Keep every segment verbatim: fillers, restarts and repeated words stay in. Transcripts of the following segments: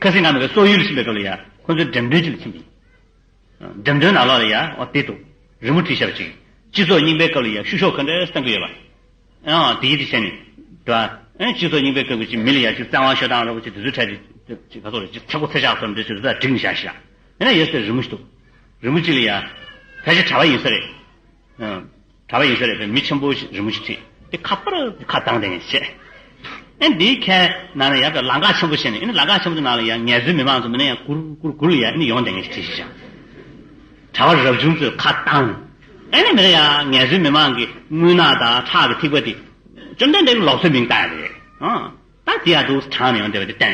ཁ་སང་ང་མི་གི་སོག་ཡུལ་ཕྱིན་པའི་སྐབས་ལ་ཡ་ཁོ་ཚོའི་འགྲེམས་སྟོན་ཅིག་ལ་ཕྱིན་པ་ཡིན། འགྲེམས་སྟོན་ནང་ལོགས་ལ་ཡ་འོ་དེ་འདུག་རི་མོ་བྲིས་བཞག་པ་ཅིག་སྤྱི་ཚོགས་རྙིང་པའི་སྐབས་ལ་ཡ་བཤུ་གཞོག་ག་འདྲ་བཏང་གི་ཡོད་པ། ཨང་དེ་ཡི་དེ་བྱས་ནས་འགྲོ་ཨ། སྤྱི་ཚོགས་རྙིང་པའི་སྐབས་ཀྱི་ཅིག་མི་ལ་ཡ་ཅིག་བཙན་དབང་ཤོར་སྟངས་འདྲ་བོ་ཅིག་དེ་ཚོའི་གྲས་ཅིག་ཅིག་ག་ཚོད་རེད་ཅིག་ཚ་པོ་ཚ་ཤག་བསམ་འདྲ་ཅིག་རེ་ད་བྲིས་ནས་བཞག་ཤག་ཡིན་ན་ཡོད་ཚད་རི་མོ་ཞིག་འདུག་རི་མོ་གཅིག་ལ་ཡ། ཕལ་ཆེར་གྲྭ་པ་ཡིན་ས་རེད། གྲྭ་པ་ཡིན་ས་རེད་པས་མི་ཆེན་པོ་ཞིག་རི་མོ་ཞིག་བྲིས། དེ་ཁ་པར་ཁ་བཏང་དེ་ནས་བཤད། ཨེ་འདིའི་ཁའི་ནང་ལ་ཡ་པའི་ལམ་ཁ་ཆེན་པོ་བྱས་ནས་ཨེ་ནི་ལམ་ཁ་ཆེན་པོ་དེ་ནང་ལ་ཡ་ངལ་རྩོལ་མི་མང་ཚོ་མི་ནི་ཡ་གུར་གུར་གུར་ལ་ཡ་ཨེ་ནི་ཡོང་དེ་ནས་བྲིས་ཤིག་བྱ། གྲྭ་པ་རབ་བྱུང་ཚོས་ཁ་བཏང་། ཨེ་ནི་མི་ནི་ཡ་ངལ་རྩོལ་མི་མང་གི་རྔུལ་ནག་དང་ཁྲག་གི་ཐིགས་པ་དེ། བཅོམ་ལྡན་འདས་ཀྱི་ལོག་འཚོའི་མིང་བཏགས་ཡ་རེད། ཨ་ད་དེ་ཡ་འདུག་དྲངས་ནས་ཡོང་དེ་བ་དེ་བསྟན་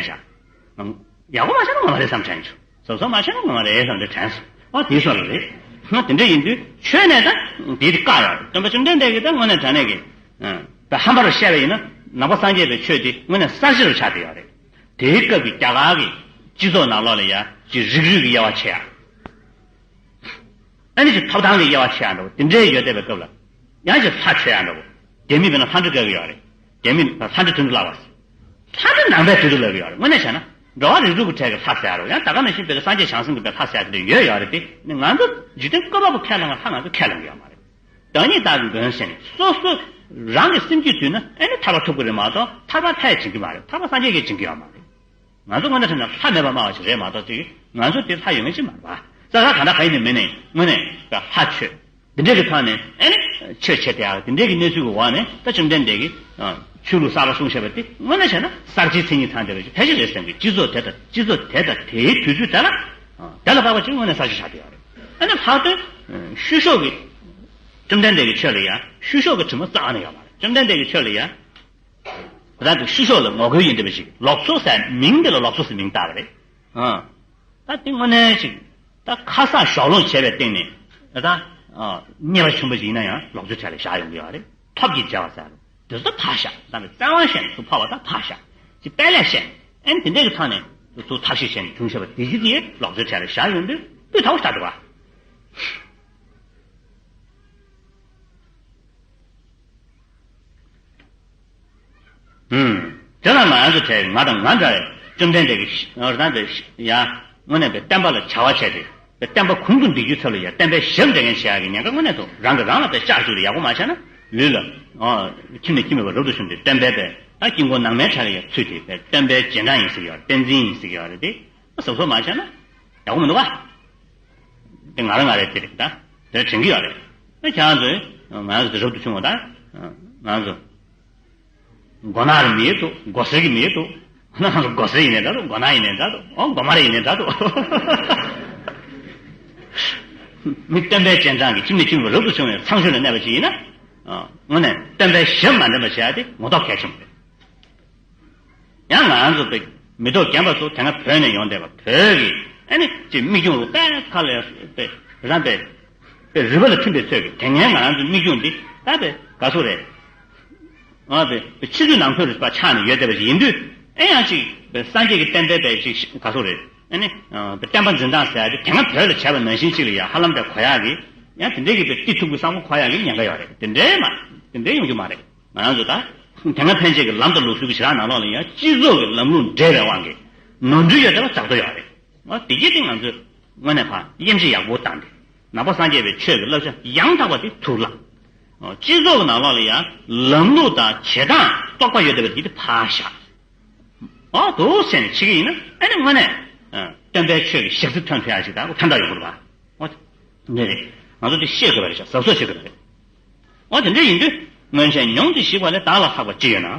བྱ། ཡག་པོ་མ་བྱས་ན་ངོ་མ་རེད་བསམ་དྲན་བྱུང་། ཟབ་ཟབ་མ་བྱས་ན་ངོ་མ་རེད་བསམ་དེ་དྲན་སོང་། ཨ་དེ་སོགས་ལ་རེད། ང་དེ་འདྲ་ཡིན་དུས་ཆོས་ནས་ད་དེ་དེ་བཀག་ཡོད་རེད། སྟོན་པ་བཅོམ་ལྡན་འདས་ཀྱིས་ད་དངོས་གནས་དྲང་གནས་ཀྱི་ད་ཧམ་པར་བཤད་པ་ཡིན་ན་ནང་པ་སངས་རྒྱས་པའི་ཆོས་དེ་དངོས་གནས་གསར་བརྗེ་རུ་ཆགས་བསྡད་ཡོད་རེད། དེའི་སྐབས་ཀྱི་རྒྱ་གར་གྱི་སྤྱི་ཚོགས་ནང་ལོགས་ལ་ཡ་ཅིག་རིགས་རུས་ཀྱི་དབྱེ་བ་ཕྱེ་ཡ། ཨ་ནི་ཅིག་ཐོབ་ཐང་གི་དབྱེ་བ་ཕྱེ་ཡ་འདྲ་བོ་དེ་འདྲའི་ཡོད་བསྡད་པའི་སྐབས་ལ། ཡང་ཅིག་ལྷ་མཆོད་ཡ་འདྲ་བོ། རྒྱ་མི་བས་ན་ལྷ་འདྲེ་དགའ་གི་ཡོད་རེད། རྒྱ་མི་ལྷ་འདྲེ་དོན་དུ་ལབ་པ། ལྷ་འདྲེ་ནང་པའི་དོན་དུ་ལབ་གི་ཡོད་རེད། དངོས་གནས་བྱས་ན་འགྲོ་བ་རིགས་དྲུག་གི་གྲས་ཀྱི་ལྷ་ཟེར་ཡ་རེད། ཡང་ད་ག་ནང་བཞིན་བོད་ཀྱི་སངས་རྒྱས་བྱང་སེམས་ཀྱི་བའི་ལྷ་ཟེར་ཡ་དེ་འདྲ་ཡོད་ཡོད་རེད་དེ། ནི་ང་ཚོ་འཇིག་རྟེན་བཀོད་པ་པོ་ཁས་བླངས་པ་ལྷ་ང་ཚོ་ཁས་བླངས་གི་ཡོད་མ་རེད། བདག་ཉིད་བདག་གི་མགོན་ཟེར་ནས་སོ་སོ་རང་གི་སེམས་རྒྱུད་དུལ་ན་ཨེ་ནི་ཐར་པ་ཐོབ་གི་རེད་མ་གཏོགས་ཐར་པ་ལྷས་བྱིན་གི་མ་རེད། ཐར་པ་སངས་རྒྱས་ཀྱིས་བྱིན་གི་ཡོད་མ་རེད། ང་ཚོ་དངོས་གནས་དྲང་གནས་ལྷ་མེད་པ་སྨྲ་བ་ཞིག་རེད་མ་གཏོགས་ཅིག་ང་ཚོ་དེ་ལྷ་ཡོད་མཁན་ཅིག་མ་རེད་པ། ས་ཁ་ག་འདྲ་ག་ཡིན་ནའི་མིན་ནའི་དངོས་གནས་ལྷ་མཆོད། འདི་འདྲའི་གི་ཐོག་ནས་ཨེ་ནི་ཆོས་བྱེད་དེ་ཡག་འདི་འདྲའི་གི་གནས་ཚུལ་གི་འོག་ནས་ད་བཅོམ་ལྡན་འདས་ཀྱིས་ཆོས་ལུགས་གསར་པ་གསུངས་བཞག་པ་དེ་དངོས་གནས་བྱས་ན་གསར་བརྗེའི་མཚན་ཉིད་ཚང་བསྡད་པ་ཞིག་ཕལ་ཆེར་རེད་བསམ་གི། སྤྱི་ཚོགས་དེ་དང་སྤྱི་ཚོགས་དེ་དང་དེའི་དུས་ཚོད་དེ་ལ་དེ་ལ་དཔག་པ་ཅིག་དངོས་གནས་གསར་བརྗེ་ཆགས་བསྡད་ཡོད་རེད། ཨེ་ནི་ལྷག་དོན་བཤུ་གཞོག་གི་བཅོམ་ལྡན་འདས་ཀྱི་ཆོས་ལ་ཡང་བཤུ་གཞོག་གི་དྲི་མ་རྩ་བ་ནས་ཡོད་མ་རེད། བཅོམ་ལྡན་འདས་ཀྱི་ཆོས་ལ་ཡང་རང་གི་བཤུ་གཞོག་ལ་ངོ་རྒོལ་ཡིན་བསྡད་པ་ཞིག་ལོག་འཚོ་ཟེར་མིང་འདི་ལ་ལོག་འཚོ་ཟེར་མིང་བཏགས་པ་རེད། ཨ། ད་དེ་དངོས་གནས་ཞིག་ད་ཁ་གསག་ཞོག་ལོང་བྱས་པའི་སྟེང་ནས་ད་ཨ་རྙེད་པ་ཆེན་པོ་ཞིག་ཡིན་ན་ཡང་ལོག་འཚོའི་གྲས་ལ་བཞག་ཡོང་གི་ཡོད་རེད། ཐབས་ཀྱིས་བྱ་བ་ཟེར་དེ་ཚོ་ཕར་བཞག་ད་ནི་བཙན་དབང་བཤད་ནས་ཚུར་ཕབ་པ་ད་ཕར་བཞག་ཅིག་དཔེ་ལས་བཤད་ནས་ཨེ་ནི་དེ་འདྲས་ཀྱི་ཐོག་ནས་ཚུར་ཐབས་ཤེས་བྱས་ནས་བྱུང་བཞག་པ་དེ་གཞི་དེ་ལོག་འཚོའི་གྲས་ལ་བཞག་ཡོང་དུས་སྤུས་དག་པོ་ཞིག་འདུག་ག་ཨུམ། དེ་ལ་ང་རང་ཚོ་གྲས་ང་དང་ང་འདྲ་བའི་བཅོམ་ལྡན་འདས་ཀྱི་རང་དེ་ཡ་དངོས་གནས་པའི་བསྟན་པ་ལ་བྱ་བ་བྱས་ཏེ་པའི་བསྟན་པ་གོང་དུ་འདེགས་རྒྱུའི་ཚབ་ལ་ཡ་བསྟན་པའི་ཞབས་འདྲེན་མཁན་བྱེད་ཡག་གི་ཉེན་ཁ་དངོས་གནས་ཐོག་རང་གིས་རང་ལ་པའི་ལྕག་བཅུག་ལ་ཡག་པོ་མ་བྱས་ན་ལུས་ལ་ཨོ་ཁྱིམ་ནས་ཁྱིམ་མེད་པར་རབ་ཏུ་བྱུང་སྟེ་སྟོན་པའི་པའི་ད་དཀྱིལ་འཁོར་ནང་མའི་གྲས་ལ་ཡ་ཚུད་དེ་པའི་བསྟན་པའི་རྗེས་འབྲང་ཡིན་ཟེར་གྱི་ཡོད་རེད། བསྟན་འཛིན་ཡིན་ཟེར་གྱི་ཡོད་རེད་དེ། གཟབ་གཟབ་མ་བྱས་ན་ཡག་པོ་མི་འདུག་ག་དེ་ང་རང་ང་རེ་དེ་རེད་ད། དེ་དྲན་གྱི་ཡོད་རེད། ཨ་ཁྱེད་རང་ཚོས་ང་རང་ཚོ་དེ་རབ་ཏུ་བྱུང་བ་ད། ང་རང་ཚོ་མགོ་ནག་རེད་མི་འདུག་མགོ་སེར་གྱི་མི་འདུག་ང་རང་ཚོ་མགོ་སེར་ཡིན་ནའི་འདྲ་འདུག་མགོ་ནག་ཡིན་ནའི་འདྲ་འདུག་ཨོ་མགོ་དམར་ཡིན་ནའི་འདྲ་འདུག་མི་སྟོན་པའི་རྗེས་འབྲང་གི་ཁྱིམ་ནས་ཁྱིམ་དུ་རབ་ཏུ་བྱུང་བའི་ཚང་ཆོས་ལ་གནས་པ་ཞིག་ཡིན་ན། དངོས་གནས་སྟོན་པའི་ཞབས་མ་འདྲེན་པ་བྱེད་ཡ་དེ་ངོ་ཐོག་གལ་ཆེན་པོ་རེད། ཡང་ང་རང་ཚོ་པའི་མི་ཐོག་རྒན་པ་ཚོ་དེ་སྔ་བོད་ནས་ཡོང་བསྡད་པ་བོད་ཀྱི་ཨ་ནི་ཅིག་མིག་རྒྱུང་རུ་པའི་ཁ་ལ་པའི་རང་པའི་པའི་རུས་པ་ལ་ཐིམ་པའི་ཚོད་ཀྱི་དེ་སྔའི་ང་རང་ཚོའི་མིག་རྒྱུང་འདི་ད་པའི་ག་ཚོད་རེད། ཨ་པའི་ཕྱི་ཚུལ་ནང་འཁོད་རུ་པ་ཆགས་ནས་ཡོད་བསྡད་པ་ཞིག་ཡིན་དུས་ཨེ་ཡང་ཅིག་པའི་སངས་རྒྱས་ཀྱི་བསྟན་པའི་པའི་ཅིག་ག་ཚོད་རེད། ཨ་ནི་པའི་བསྟན་པ་འཛིན་སྟངས་ཟེར་ཡ་དེ་དེ་སྔ་བོད་ལ་བྱས་པ་ནང་བཞིན་ཅིག་ལ་ཡ་ཧ་ལམ་པའི་གོ་ཡག་གི་ཡང་དེ་འདྲའི་གི་པའི་ཏི་ཐུབ་ཀྱི་བསམ་བློ་འཁོར་ཡག་གི་ཉེན་ཁ་ཡོད་རེད། དེ་འདྲའི་མ་དེ་འདྲའི་ཡོང་རྒྱུ་མ་རེད། ང་རང་ཚོ་ད་དེ་སྔ་ཕན་ཆད་ཀྱི་ལམ་དང་ལུགས་སྲོལ་གྱི་བྱེ་བྲག་ནང་ལོགས་ལ་ཡང་སྤྱི་ཚོགས་ཀྱི་ལམ་ལུགས་འདྲེས་པའི་དབང་གིས་ནོར་འཁྲུལ་ཡོད་བསྡད་པ་འཛག་ཐོ་ཡོད་རེད། འོ་དེ་གྱིས་དེ་ང་ཚོས་དངོས་གནས་ཕར་དབྱེ་འབྱེད་ཡག་པོ་བཏང་སྟེ་ནང་པ་སངས་རྒྱས་པའི་ཆོས་ཀྱི་བསླབ་བྱ་ཡང་དག་པ་དེ་ཐུགས་ལ། འོ་སྤྱི་ཚོགས་ཀྱི་ནང་ལོགས་ལ་ཡང་ལམ་ལུགས་དང་བྱེད་སྟངས་རྟོགས་པ་ཡོད་བསྡད་པ་དེ་དེ་ཕར་བཞག་འོ་དེ་འདྲ་བྱས་ནས་བྱེད་ཀྱི་ཡིན་ན་ཨ་ནི་དངོས་གནས་སྟོན་པའི་ཆོས་ཀྱི་ཞག་རྩི་ཐོན་ཐུབ་ཡག་ཞིག་དང་ཕན་ཐོགས་ཡོང་གི་རེད་པ། འོ་དེ་རེད། ང་ཚོ་དེ་ཤེས་དགོས་པ་རེད་ཤག་གཟབ་གཟབ་བྱེད་དགོས་པ་རེད། འོ་དེ་འདྲ་ཡིན་དུས་སྔོན་ཆད་མྱོང་དེ་ཞིག་པ་ལས་བདག་ལ་ལྷག་པ་ཅི་ཡོད་ན།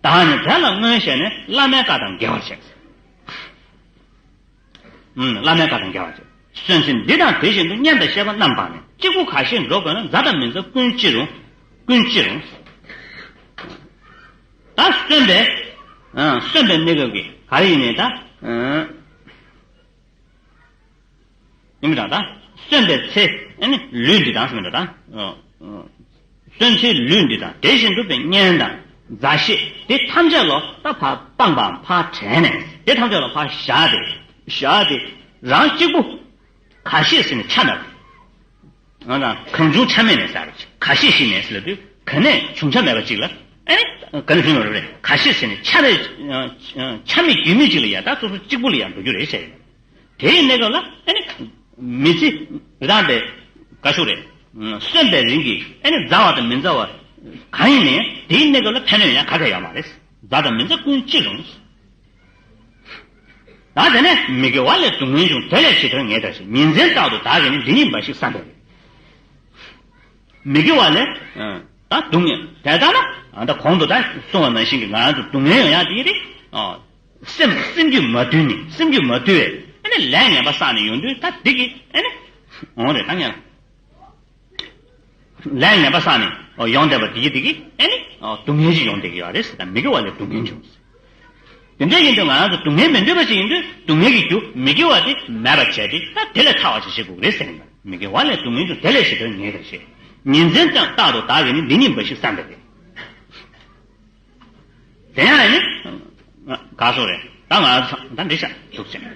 བདག་ནི་དེ་ལ་སྔོན་བཤད་ནས་བླ་མའི་བཀའ་དང་འགལ་བར་བྱེད། ཨུམ། བླ་མའི་བཀའ་དང་འགལ་བར་བྱེད། སོན་ཚེ་འདི་དང་དེ་བཞིན་དུ་གཉེན་དང་བཤེས་པ་རྣམས་དང་ནི་གཅིག་པུ་ག་ཞིག་འགྲོ་དགོས་ན་མཛའ་དང་མི་མཛའ་ཀུན་ཅི་རུང་། ཀུན་ཅི་རུང་། ད་སོན་པའི། ཨ། སོན་པའི་གནས་སྐབས་ཀྱི་ག་རེ་ཡིན་ནའི་ད། ཨ། ཡིན་མི་དང་ད། སོན་པའི་ཚེ་ཨ་ནི་ལུས་འདི་དང་ཟེར་མི་འདྲ་ད། ཨ། ཨ། སོན་ཚེ་ལུས་འདི་དང་དེ་བཞིན་དུ་པའི་གཉེན་དང་མཛའ་བཤེས་དེ་ཐམས་ཅད་ལ་ད་ཕར་སྤངས་པའམ་ཕར་བྲལ་ནས་དེ་ཐམས་ཅད་ལ་ཕར་བཞག་སྟེ་བཞག་སྟེ་རང་གཅིག་པུ་ག་ཤེད་ཟེར་ནས་ཆ་མེད་པ། ང་དང་གང་བྱུང་ཆ་མེད་ནས་ཟེར་ག་ཤེད་ཞིག་ནས་ཟེར་ལ་དུས་ག་ནས་བྱུང་ཆ་མེད་པ་ཅིག་ལ། ཨ་ནི་ག་ནས་ཕྱིན་པ་རེད། ཁ་ཤས་ཟེར་ནས་ཆ་རེ་ཆ་མེད་རྒྱུས་མེད་ཅིག་ལ་ཡ་ད་སོ་སོ་གཅིག་པུ་ལ་ཡ་འགྲོ་རྒྱུ་རེད་བཤད་ཡོད། དེའི་གནས་སྐབས་ལ་ཨ་ནི་མི་ཚེ་རང་པའི་དགའ་ཤོས་རེད། གསོན་པའི་རིང་གི་ཨ་ནི་མཛའ་བ་དང་མི་མཛའ་བ་གང་ཡིན་ནའི་དེའི་གནས་སྐབས་ལ་ཕན་གནོད་ཡང་ག་གེ་ཡོད་མ་རེད། མཛའ་དང་མི་མཛའ་ཀུན་གཅིག་རུང་། ད་དེ་ནས་མི་དགེ་བ་ལས་སྡུག་བསྔལ་འབྱུང་། དེ་ལས་ཞི་དོན་ངེས་དང་ཞེས། ཉིན་མཚན་རྟག་ཏུ་བདག་གིས་ནི། འདི་ཉིད་འབའ་ཞིག་བསམ་པས། མི་དགེ་བ་ལས་ད་སྡུག་བསྔལ་དེ་ལྟར་ན་ད་གོང་དུ་ད་གསུངས་པ་ནང་བཞིན་གྱི་ང་རང་ཚོ་སྡུག་བསྔལ་ཡོང་ཡག་དེ་རེད། སེམས་སེམས་རྒྱུད་མ་དུལ་ནས་སེམས་རྒྱུད་མ་དུལ་བས་ཨ་ནི་ལས་ངན་པ་བསགས་ནས་ཡོང་དུས་ད་འདི་གི་ཨ་ནི་འོང་རེད་ད་ངན། ལས་ངན་པ་བསགས་ནས་ཡོང་བསྡད་པ་དེ་གི་དེ་གི་ཨ་ནི་སྡུག་བསྔལ་ཞིག་ཡོང་བསྡད་ཀྱི་ཡོད་རེད་ཟེར། ད་མི་དགེ་བ་ལས་སྡུག་བསྔལ་འབྱུང་ཟེར། དེ་འདྲ་ཡིན་དུས་ང་རང་ཚོ་སྡུག་བསྔལ་མི་འདོད་པ་ཞིག་ཡིན་དུས་སྡུག་བསྔལ་གྱི་རྒྱུ་མི་དགེ་བ་དེ་མེད་པར་བྱས་ཏེ་ད་དེ་ལས་ཐར་བ་ཞིག་བྱེད་དགོས་རེད་ཟེར་ནས། མི་དགེ་བ་ལས་སྡུག་བསྔལ་འབྱུང་། དེ་ལས་ཞི་དོན་ངེས་དང་ཞེས། ཉིན་མཚན་ཀྱང་རྟག་ཏུ་བདག་གིས་ནི། འདི་ཉིད་འབའ་ཞིག་བསམ་པས་ཏེ། དེ་ཡང་ནི་ག་སོགས་རེད། ད་ང་ཚོ་ད་འདི་ཤ་ཐུག་ཅིང་།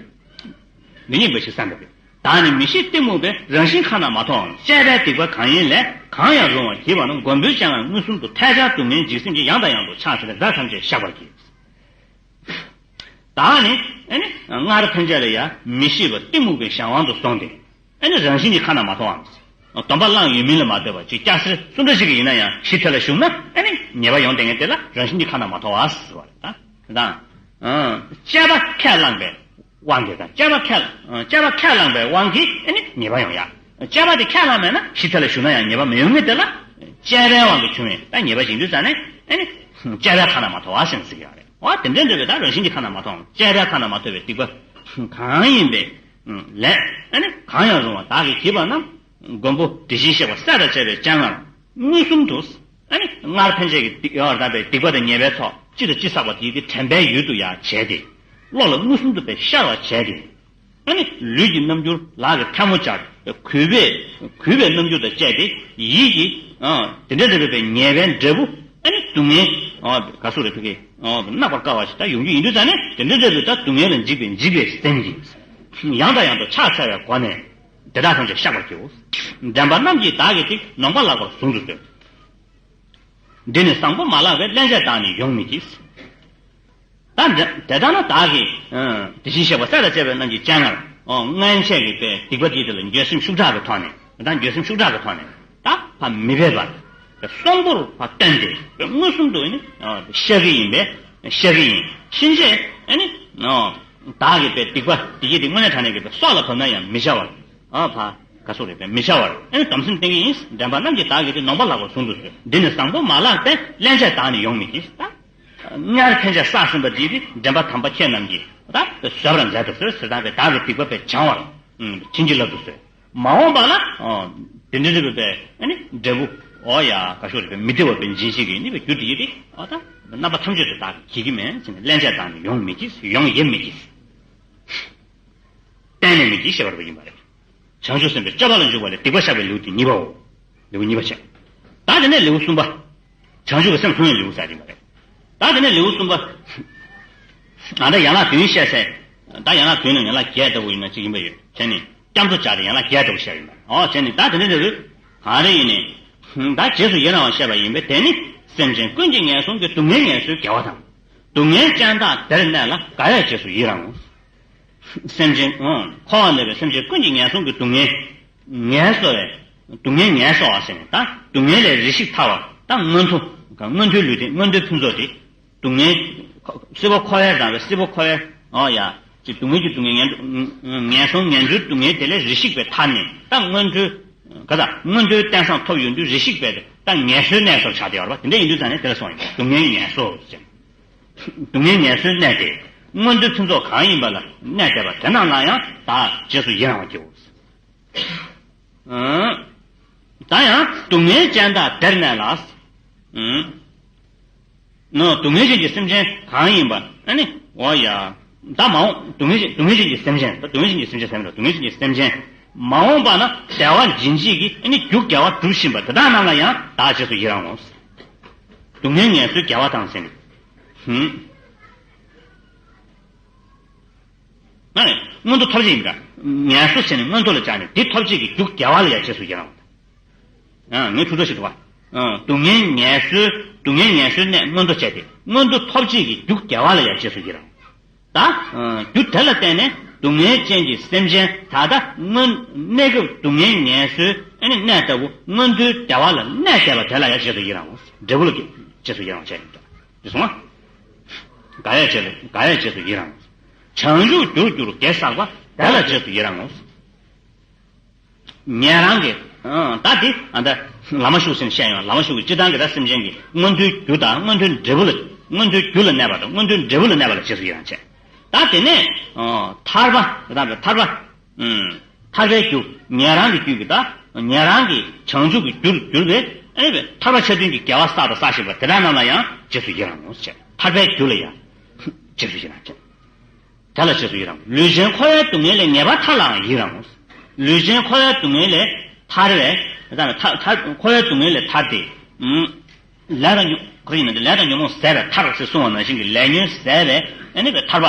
འདི་ཉིད་འབའ་ཞིག་བསམ་པས་ཏེ། བདག་ནི་མི་ཤེས་གཏི་མུག་པས། རང་བཞིན་ཁ་ན་མ་ཐོའམ། དཔྱལ་བའི་སྡིག་པ་གང་ཡིན་ལས། གང་ཡང་རུང་བར་བགྱིས་པ་རྣམས། མགོན་པོའི་སྤྱན་སྔར་མངོན་སུམ་དུ། ཐལ་སྦྱར་སྡུག་བསྔལ་འཇིགས་སེམས་ཀྱིས། ཡང་དང་ཡང་དུ་ཕྱག་འཚལ་ལོ། བདག་ཐམས་ཅད་བཤགས་པར་བགྱི། བདག་ནི་ཨ་ནི་སྔར་ཕན་ཆད་ལ་ཡང་མི་ཤེས་པ་གཏི་མུག་པའི་གཞན་དབང་དུ་སོང་སྟེ། ཨ་ནི་རང་བཞིན་གྱིས་ཁ་ན་མ་ཐོའམ། སྡོམ་པ་བླངས་ཡོད་མིན་ལ་མ་ལྟོས་པར་ཅིག་སྐྱ་སེར་སུ་འདྲ་ཞིག་ཡིན་ན་ཡང་ཞི་དེ་ལ་ཞུགས་ན་ཨ་ནི་ཉེས་པ་ཡོང་བསྡད་མཁན་དེ་ལ་རང་བཞིན་གྱིས་ཁ་ན་མ་ཐོ་བ་ཟེར་བ་རེད་ད། དང་། དཔྱལ་བ་ཁས་བླངས་པའི་དབང་གིས་དང་། དཔྱལ་བ་ཁས་དཔྱལ་བ་ཁས་བླངས་པའི་དབང་གིས་ཨ་ནི་ཉེས་པ་ཡོང་ཡ། དཔྱལ་བ་དེ་ཁས་བླངས་མེད་ན་ཞི་དེ་ལ་ཞུགས་ན་ཡང་ཉེས་པ་མི་ཡོང་མཁན་དེ་ལ་དཔྱལ་བའི་དབང་གིས་བྱུང་བའི་ད་ཉེས་པ་ཞིག་འདུག་ཟེར་ནས་ཨ་ནི་དཔྱལ་བའི་ཁ་ན་མ་ཐོ་བ་ཟེར་ཟེར་གྱི་ཡོད་རེད། འོ་དེ་འདྲའི་འདྲ་བའི་ད་རང་བཞིན་གྱིས་ཁ་ན་མ་ཐོ་བ། དཔྱལ་བའི་ཁ་ན་མ་ཐོ་བའི་སྡིག་པ་གང་ཡིན་པའི་ལས་ཨ་ནི་གང་ཡང་རུང་བ་བདག་གིས་བགྱིས་པ་རྣམས། མགོན་པོ་དེ་བཞིན་གཤེགས་པ་སྲས་དང་བཅས་པའི་སྤྱན་སྔར་མངོན་སུམ་དུ། ཨ་ནི་སྔར་ཕན་ཆད་ཀྱི་ཡོད་པར་གདམས་པའི་སྡིག་པ་དང་ཉེས་པའི་ཚོགས་ཅི་དང་ཅི་བསགས་པ་དེ་དེ་དྲན་པའི་ཡུལ་དུ་ཡང་བྱས་ཏེ། བློ་ལ་མངོན་སུམ་དུ་དཔེ་ཤར་བར་བྱས་ཏེ། ཨ་ནི་ལུས་ཀྱི་རྣམ་འགྱུར་ལག་གི་ཐལ་མོ་སྦྱར། གུས་པས་གུས་པའི་རྣམ་འགྱུར་དང་བཅས་ཏེ་ཡིད་ཀྱིས་དེ་འདྲ་འདྲ་བའི་ཉེས་པའི་འབྲས་བུ་ཨ་ནི་སྡུག་བསྔལ་ག་སུ་རེ་ཕ་གི་བརྣག་པར་དཀའ་བ་ཞིག་ད་ཡོང་རྒྱུ་ཡིན་དུས་ཙང་ནས་དེ་འདྲ་འདྲ་བའི་ད་སྡུག་བསྔལ་ལ་འཇིགས་པའི་འཇིགས་པའི་སེམས་ཀྱིས་ཡང་དང་ཡང་དུ་ཕྱག་འཚལ་བའི་སྒོ་ནས་དེ་དག་ཐམས་ཅད་བཤགས་པར་བགྱིའོ། འདྲེན་པ་རྣམས་ཀྱིས་བདག་གི་སྡིག་ནོངས་པ་ལགས་པར་གཟུང་དུ་གསོལ། འདི་ནི་བཟང་པོ་མ་ལགས་པས། སླན་ཆད་བདག་ནི་ཡོང་མི་བགྱིད། ད་དེ་ལྟར་ན་བདག་གིས་དེ་བཞིན་གཤེགས་པ་སྲས་དང་བཅས་པ་རྣམས་ཀྱི་སྤྱན་སྔར་སྔན་ཆད་ཀྱི་པའི་སྡིག་པ་འདི་དེ་ལ་འགྱོད་སེམས་ཤུགས་དྲག་གི་ཐོག་ནས་ད་འགྱོད་སེམས་ཤུགས་དྲག་གི་ཐོག་ནས་ད་ཕ་མི་འབད་པར་གསོང་པོར་ཕ་བསྟན་ཏེ་མངོན་སུམ་དུ་ནི་བཤགས་ཀྱི་ཡིན་པས་བཤགས་ཀྱི་ཡིན། ཕྱིན་ཆད་ནི་བདག་གི་པའི་སྡིག་པ་འདི་ཡིས་དེ་དངོས་གནས་དྲང་གནས་ཀྱི་པའི་སྲོག་ལ་བབ་ན་ཡང་མི་བྱ་བར། ཨ་ཕ་ག་སོགས་རེད་པས་མི་བྱ་བར་ཨེ་སྡོམ་སེམས་བསྟེན་གྱི་ཡིན། འདྲེན་པ་རྣམས་ཀྱིས་བདག་གི་སྡིག་ནོངས་པ་ལགས་པར་གཟུང་དུ་གསོལ། འདི་ནི་བཟང་པོ་མ་ལགས་པས། སླན་ཆད་བདག་ནི་ཡོང་མི་བགྱིད། ད་སྔར་ཕན་ཆད་བསགས་ཟིན་པ་འདི་དེ་འདྲེན་པ་དམ་པ་ཁྱེད་རྣམས་ཀྱིས་ད་བཟོད་པར་མཛད་དུ་གསོལ་ཟེར། ད་བདག་གི་སྡིག་པ་པས་བྱང་བར་བྱིན་གྱིས་བརླབ་ཏུ་གསོལ། མ་འོངས་པ་ལ་དེ་འདྲ་རེད་པས་ཨ་ནི་འབྲས་བུ་འོ་ཡ་ག་ཤོག་རེད་པས་མི་བདེ་བ་པའི་འབྱིན་བྱེད་ཀྱི་ནི་པའི་རྒྱུ་དེ་ཡིན་ཏེ་ཨ་ད་རྣམ་པ་ཐམས་ཅད་དུ་བདག་གིས་བགྱིད་ཀྱི་མེད་ཟེར་ནས་སླན་ཆད་བདག་ནི་ཡོང་མི་བགྱིད། ཡོང་ཡེ་མི་བགྱིད། གཏན་ནས་མི་བགྱིད་ཞེས་པ་རེད་པ་ཡིན་པ་རེད། བྱང་ཆུབ་སེམས་དཔའི་སྤྱོད་པ་ལ་འཇུག་པ་ལས་སྡིག་པ་བཤགས་པའི་ལེའུ་སྟེ་གཉིས་པའོ། ལེའུ་གཉིས་པ་བྱས། ད་དེ་ནས་ལེའུ་གསུམ་པ། བྱང་ཆུབ་ཀྱི་སེམས་སློང་བའི་ལེའུ་ཟེར་ཡིན་པ་རེད། ད་དེ་ནས་ལེའུ་གསུམ་པ། ང་ད་ཡན་ལག་བདུན་བཤད་ཚེ། ད་ཡན་ལག་བདུན་ནང་ཡན་ལག་བརྒྱད་ལྟ་བུ་ཡིན་ན་གཅིག་ཡིན་པ་ཡོད་བྱས་ནས་སྐྱབས་འགྲོ་སྦྱར་ཏེ་ཡན་ལག་བརྒྱད་ལྟ་བུ་བཤད་ཡིན་པ་ཨོ་བྱས་ནས་ད་དེ་འདྲ་འདྲ་བོ། གང་རེ་ཡིན་ནས། ད་རྗེས་སུ་ཡི་རང་བ་བཤད་པ་ཡིན་པས་དེ་ནི་སེམས་ཅན་ཀུན་གྱི་ངན་སོང་གི་སྡུག་བསྔལ་ངལ་གསོའི་དགེ་བ་དང་། སྡུག་བསྔལ་ཅན་དག་བདེར་གནས་ལ་དགའ་བས་རྗེས་སུ་ཡི་རང་ངོ་། སེམས་ཅན། འཁོར་བ་ན་པའི་སེམས་ཅན་ཀུན་གྱི་ངན་སོང་གི་སྡུག་བསྔལ་ངལ་གསོ་བའི། སྡུག་བསྔལ་ངལ་གསོ་བ་ཟེར་ནས་ད་སྡུག་བསྔལ་ལས་རེ་ཞིག་ཐར་བ་ད་མངོན་མཐོ། མངོན་མཐོའི་ལུས་རྟེན་མངོན་མཐོའི་ཕུན་ཚོགས་དེ། སྡུག་བསྔལ། སྲིད་པ་འཁོར་བའི་རང་བའི་སྲིད་པ་འཁོར་བའི་ཨོ་ཡ། ཅིག་སྡུག་བསྔལ་གྱི་སྡུག་བསྔལ་ངན་ངན་སོང་ངན་འགྲོའི་སྡུག་བསྔལ་དེ་ལས་རེ་ཞིག་པའི་ཐར་ནས་ད་མངོན་མཐོའི། ག་ད་མངོན་མཐོའི་རྟེན་བཟང་ཐོབ་ཡོང་དུས་རེ་ཞིག་པའི་ད་ངལ་གསོའི་གནས་སོགས་ཆགས་བསྡད་ཡོད་རེད་པ། དེ་འདྲ་ཡིན་དུས་ཙང་ནས་དེ་ལ་སོང་ཡིན་སྡུག་བསྔལ་ངལ་གསོ་ཟེར། སྡུག་བསྔལ་ངལ་གསོའི་གནས་དེ། མངོན་མཐོའི་ཕུན་ཚོགས་གང་ཡིན་པ་ལ་གནས་བསྡད་པ་དེ་རྣམས་ལ་ཡང་བདག་རྗེས་སུ་ཡི་རང་བར་བགྱིའོ། ད་ཡང་སྡུག་བསྔལ་ཅན་དག་བདེར་གནས་ལ། ནོ། སྡུག་བསྔལ་ཅན་གྱི་སེམས་ཅན་གང་ཡིན་པ་ཨ་ནི་འོ་ཡ། ད་མ་འོངས་སྡུག་བསྔལ་ཅན་སྡུག་བསྔལ་ཅན་གྱི་སེམས་ཅན་ད་སྡུག་བསྔལ་ཅན་གྱི་སེམས་ཅན་ཟེར་མི་འདུག་སྡུག་བསྔལ་ཅན་གྱི་སེམས་ཅན། མ་འོངས་པ་ན་བདེ་བ་འབྱིན་བྱེད་ཀྱི་ཨ་ནི་རྒྱུ་དགེ་བ་སྒྲུབ་བཞིན་པ་དེ་དག་རྣམས་ལ་ཡང་བདག་རྗེས་སུ་ཡི་རང་ངོ་། སྡུག་བསྔལ་ངལ་གསོའི་དགེ་བ་དང་ཟེར་ནས། ཧུམ། ཨ་ནི་མངོན་མཐོ་ཐོབ་བྱེད་ཡིན་པ། ངལ་གསོ་བྱས་ནས་མངོན་མཐོ་ལ་བཅར་ནས་དེ་ཐོབ་བྱེད་ཀྱི་རྒྱུ་དགེ་བ་ལ་ཡང་རྗེས་སུ་ཡི་རང་ངོ་། ཨ་ངས་ཐུགས་ཐག་ཞིག་འདུག་བ། ཨ་སྡུག་བསྔལ་ངལ་གསོའི་ སྡུག་བསྔལ་ངལ་གསོའི་གནས་མངོན་མཐོ་བྱས་ཏེ། མངོན་མཐོ་ཐོབ་བྱེད་ཀྱི་རྒྱུ་དགེ་བ་ལ་ཡང་རྗེས་སུ་ཡི་རང་། ད། རྒྱུ་དེ་ལ་བརྟེན་ནས་སྡུག་བསྔལ་ཅན་གྱི་སེམས་ཅན་ད་ལྟ་སྔོན་གནས་སྐབས་སྡུག་བསྔལ་ངལ་གསོའི་ཨ་ནི་གནས་ལྟ་བུ་མངོན་མཐོའི་བདེ་བ་ལ་གནས་བསྡད་པ་དེ་ལ་ཡང་རྗེས་སུ་ཡི་རང་ངོ་། འབྲས་བུ་ལ་རྗེས་སུ་ཡི་རང་བྱས་ཡིན། འདི་སོང་ང་། དགའ་བའི་རྗེས་སུ་དགའ་བའི་རྗེས་སུ་ཡི་རང་ངོ་། བྱང་ཆུབ་རྒྱུར་གྱུར་དགེ་བསགས་པ་དེ་ལ་རྗེས་སུ་ཡི་རང་ངོ་། ཉན་རང་གི། ཨང་། ད་དེ་ཨ་ད་བླ་མ་ཤུགས་ཟིན་བཤད་ཡོང་། བླ་མ་ཤུགས་ཀྱི་སྤྱི་བཏང་གི་ད་སེམས་ཅན་གྱི་མངོན་མཐོའི་རྒྱུ་དང་མངོན་མཐོའི་འབྲས་བུ་ལ། མངོན་མཐོའི་རྒྱུ་ལ་གནས་པ་དང་མངོན་མཐོའི་འབྲས་བུ་ལ་གནས་པ་ལ་རྗེས་སུ་ཡི་རང་བྱས། ད་དེ་ནས་ཨོ་ཐར་པ། ད་ཐར་པ། ཨུམ། ཐར་པའི་རྒྱུ། ཉན་རང་གི་རྒྱུད་ཀྱི་ད་ཉན་རང་གི་བྱང་ཆུབ་ཀྱི་རྒྱུར་གྱུར་པའི་ཨ་ནི་ཐར་པ་ཆ་མཐུན་གྱི་དགེ་བ་བསགས་དང་བསགས་བཞིན་པ་དེ་དག་རྣམས་ལ་ཡང་རྗེས་སུ་ཡི་རང་ངོ་ཟེར། ཐར་པའི་རྒྱུ་ལ་ཡང་རྗེས་སུ་ཡི་རང་བྱས། དེ་ལ་རྗེས་སུ་ཡི་རང་། ལུས་ཅན་འཁོར་བའི་སྡུག་བསྔལ་ལས་ངེས་པར་ཐར་ལའང་ཡི་རང་ངོ་། ལུས་ཅན་འཁོར་བའི་སྡུག་བསྔལ་ལས་ཐར་བའི། ད་ཐར་ཐར་འཁོར་བའི་སྡུག་བསྔལ་ལས་ཐར་ཏེ། ཨུམ། ལས་དང་ཉོན། ཁོ་ཡིན་ན་ལས་དང་ཉོན་མོངས་ཟད་པའི་ཐར་ཞེས་གསུངས་པ་ནང་བཞིན་གྱི་ལས་ཉོན་ཟད་པའི་ཨ་ནི་བའི་ཐར་པ།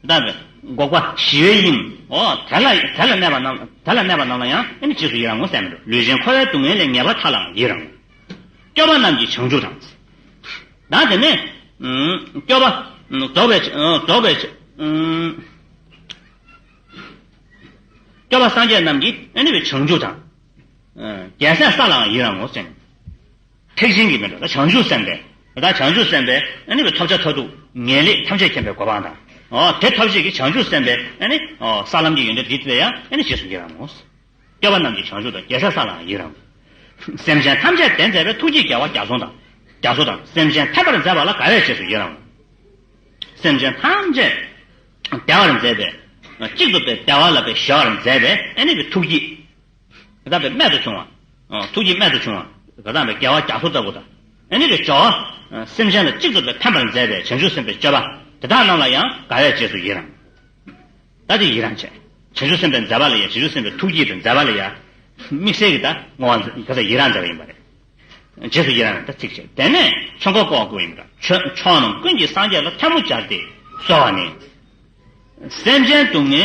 ད་བའི་འགོག་པ་ཞི་བའི་དབྱིངས། ཨོ་དེ་ལ་དེ་ལ་གནས་པ་རྣམས། དེ་ལ་གནས་པ་རྣམས་ལ་ཡང་ཨ་ནི་རྗེས་སུ་ཡི་རང་ངོ་ཟེར་མི་འདུག་ལུས་ཅན་འཁོར་བའི་སྡུག་བསྔལ་ལས་ངེས་པར་ཐར་ལའང་ཡི་རང་ངོ་། སྐྱོབ་པ་རྣམས་ཀྱི་བྱང་ཆུབ་དང་། ད་དེ་ནས། ཨུམ། སྐྱོབ་པ། ཨུམ། རྫོགས་པའི། ཨུམ། རྫོགས་པའི། ཨུམ། སྐྱོབ་པ་སངས་རྒྱས་རྣམས་ཀྱི་ཨ་ནི་བའི་བྱང་ཆུབ་དང་། ཨུམ། རྒྱལ་སྲས་ས་ལའང་ཡི་རང་ངོ་ཟེར། ཐེག་ཆེན་གྱི་མི་འདྲ་ད་བྱང་ཆུབ་སེམས་དཔའི། ད་བྱང་ཆུབ་སེམས་དཔའི་ཨ་ནི་བའི་ཐོབ་བྱ་མཐར་ཐུག་ངེས་ལེགས་ཐམས་ཅད་མཁྱེན་པའི་གོ་འཕང་དང་། ཨོ་དེ་ཐོབ་བྱེད་ཀྱི་བྱང་ཆུབ་སེམས་དཔའི་ཨ་ནི་ཨོ་ས་ལམ་གྱི་ཡོན་ཏན་འདི་ལ་ཡང་ཨ་ནི་རྗེས་སུ་ཡི་རང་ངོ་། སྐྱོབ་པ་རྣམས་ཀྱི་བྱང་ཆུབ་དང་། རྒྱལ་སྲས་ས་ལའང་ཡི་རང་། སེམས་ཅན་ཐམས་ཅད་བདེ་མཛད་པའི། ཐུགས་བསྐྱེད་དགེ་བ་རྒྱ་མཚོ་དང་། རྒྱ་མཚོ་དང་། སེམས་ཅན་ཕན་པར་མཛད་པ་ལ། དགའ་བའི་རྗེས་སུ་ཡི་རང་། སེམས་ཅན་ཐམས་ཅད་བདེ་བར་མཛད་པའི། གཅིག་ཏུ་བདེ་བ་ལ་བདེ་བར་མཛད་པའི་ཨ་ནི་བའི་ཐུགས་བསྐྱེད། དེ་དག་པའི་རྨད་དུ་བྱུང་བ། ཐུགས་བསྐྱེད་རྨད་དུ་བྱུང་བ། དེ་དག་པའི་དགེ་བ་རྒྱ་མཚོ་ལྟ་བུ་དང་། ཨ་ནི་བའི་སྦྱོར་བ། སེམས་ཅན་ལ་གཅིག་ཏུ་བདེ་ཕན་པར་མཛད་པའི་བྱང་ཆུབ་སེམས་དཔའི་སྤྱོད་པ། དེ་དག་རྣམས་ལ་ཡང་དགའ་བའི་རྗེས་སུ་ཡི་རང་། ད་དེ་ཡི་རང་བྱས། བྱང་ཆུབ་སེམས་དཔའི་མཛད་པ་ལ་ཡང་། བྱང་ཆུབ་སེམས་དཔའི་ཐུགས་བསྐྱེད་དུ་མཛད་པ་ལ་ཡང་། དམིགས་བསལ་གྱི་ད་བསྔོ་བ་ག་ས་ཡི་རང་མཛད་པ་ཡིན་པ་རེད། རྗེས་སུ་ཡི་རང་ད་ཚིག་བྱས། དེ་ནས་ཆོས་འཁོར་བསྐོར་བསྐོར་ཡིན་པ། ཕྱོགས་རྣམས་ཀུན་གྱི་སངས་རྒྱས་ལ། ཐལ་མོ་སྦྱར་ཏེ་གསོལ་བ་ནི། སེམས་ཅན་སྡུག་བསྔལ།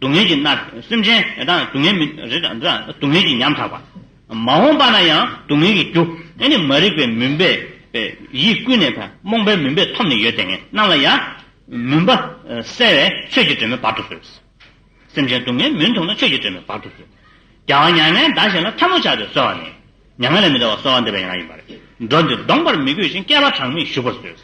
སྡུག་བསྔལ་གྱི་མནར། སེམས་ཅན་དང་སྡུག་བསྔལ་མི་རེ་དང་སྡུག་བསྔལ་གྱིས་ཉམ་ཐག་པ། མ་འོངས་པ་ན་ཡང་སྡུག་བསྔལ་གྱི་རྒྱུ། ཨ་ནི་མ་རིག་པའི་མུན་པས་ཡིད་ཀུན་ནས་ཕན། རྨོངས་པའི་མུན་པས་འཐོམས་ནས་ཡོད་དེ་ངས་རྣམས་ལ་ཡང་། མུན་པ་བསལ་བའི་ཆོས་ཀྱི་སྒྲོན་མེ་སྦར་དུ་གསོལ། སེམས་ཅན་སྡུག་བསྔལ་མུན་མཐོང་ན། ཆོས་ཀྱི་སྒྲོན་མེ་སྦར་དུ་གསོལ། རྒྱལ་བ་མྱ་ངན་འདའ་བྱེད་ལ། ཐལ་མོ་སྦྱར་ཏེ་གསོལ་བ་ནི། མྱ་ངན་ལས་མི་འདའ་བར་གསོལ་བ་འདེབས་པ་ཡང་ཡིན་པ་རེད། འགྲོ་འདི་ལྡོངས་པར་མི་དགོས་ཤིང་། བསྐལ་པ་གྲངས་མེད་བཞུགས་པར་མཛོད།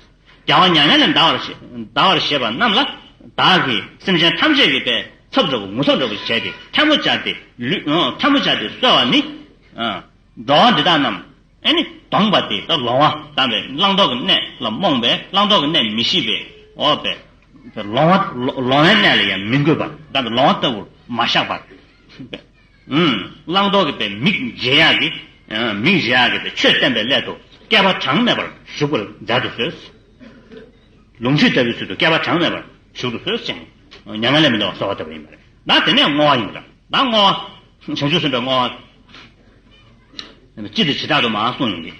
རྒྱལ་བ་མྱ་ངན་ལས་འདའ་བར་བྱེད། འདའ་བར་བྱེད་པ་རྣམས་ལ། བདག་གིས་སེམས་ཅན་ཐམས་ཅད་ཀྱི་པའི་ཚབ་འདྲ་བོ་ངོ་ཚབ་འདྲ་བོ་བྱས་ཏེ་ཐལ་མོ་སྦྱར་ཏེ་ལུས། ཐལ་མོ་སྦྱར་ཏེ་གསོལ་བ་ནི། འགྲོ་བ་འདི་དག་རྣམས། ཨ་ནི་ལྡོངས་པ་དེ་ད་ལོང་བ་དང་བའི་བླང་དོར་གྱི་གནས་ལ་རྨོངས་པའི་བླང་དོར་གྱི་གནས་མི་ཤེས་པའི་འོ་བའི་ལོང་བ། ལོང་བའི་གནས་ལ་ཡང་མི་འགོད་པར་དང་བའི་ལོང་བ་ལྟ་བུར་མ་བཞག་པར། ཨུམ། བླང་དོར་གྱི་པའི་མིག་འབྱེད་ཡག་གི། མིག་འབྱེད་ཡག་གི་པའི་ཆོས་བསྟན་པའི་སླད་དུ་བསྐལ་པ་གྲངས་མེད་པར་བཞུགས་པར་མཛད་དུ་གསོལ། ལོང་ཚིག་ལྟ་བུའི་ཚུལ་དུ་བསྐལ་པ་གྲངས་མེད་པར་བཞུགས་སུ་གསོལ་ཞིང་། མྱ་ངན་ལས་མི་འདའ་བར་གསོལ་བ་འདེབས་པ་ཡིན་པ་རེད། ད་དེ་ནས་བསྔོ་བ་ཡིན་པ་རེད། ད་བསྔོ་བ། བྱང་ཆུབ་སེམས་དཔའི་བསྔོ་བ། སྤྱི་དང་བྱེ་བྲག་ཏུ་མར་གསུངས་ཡོང་གི།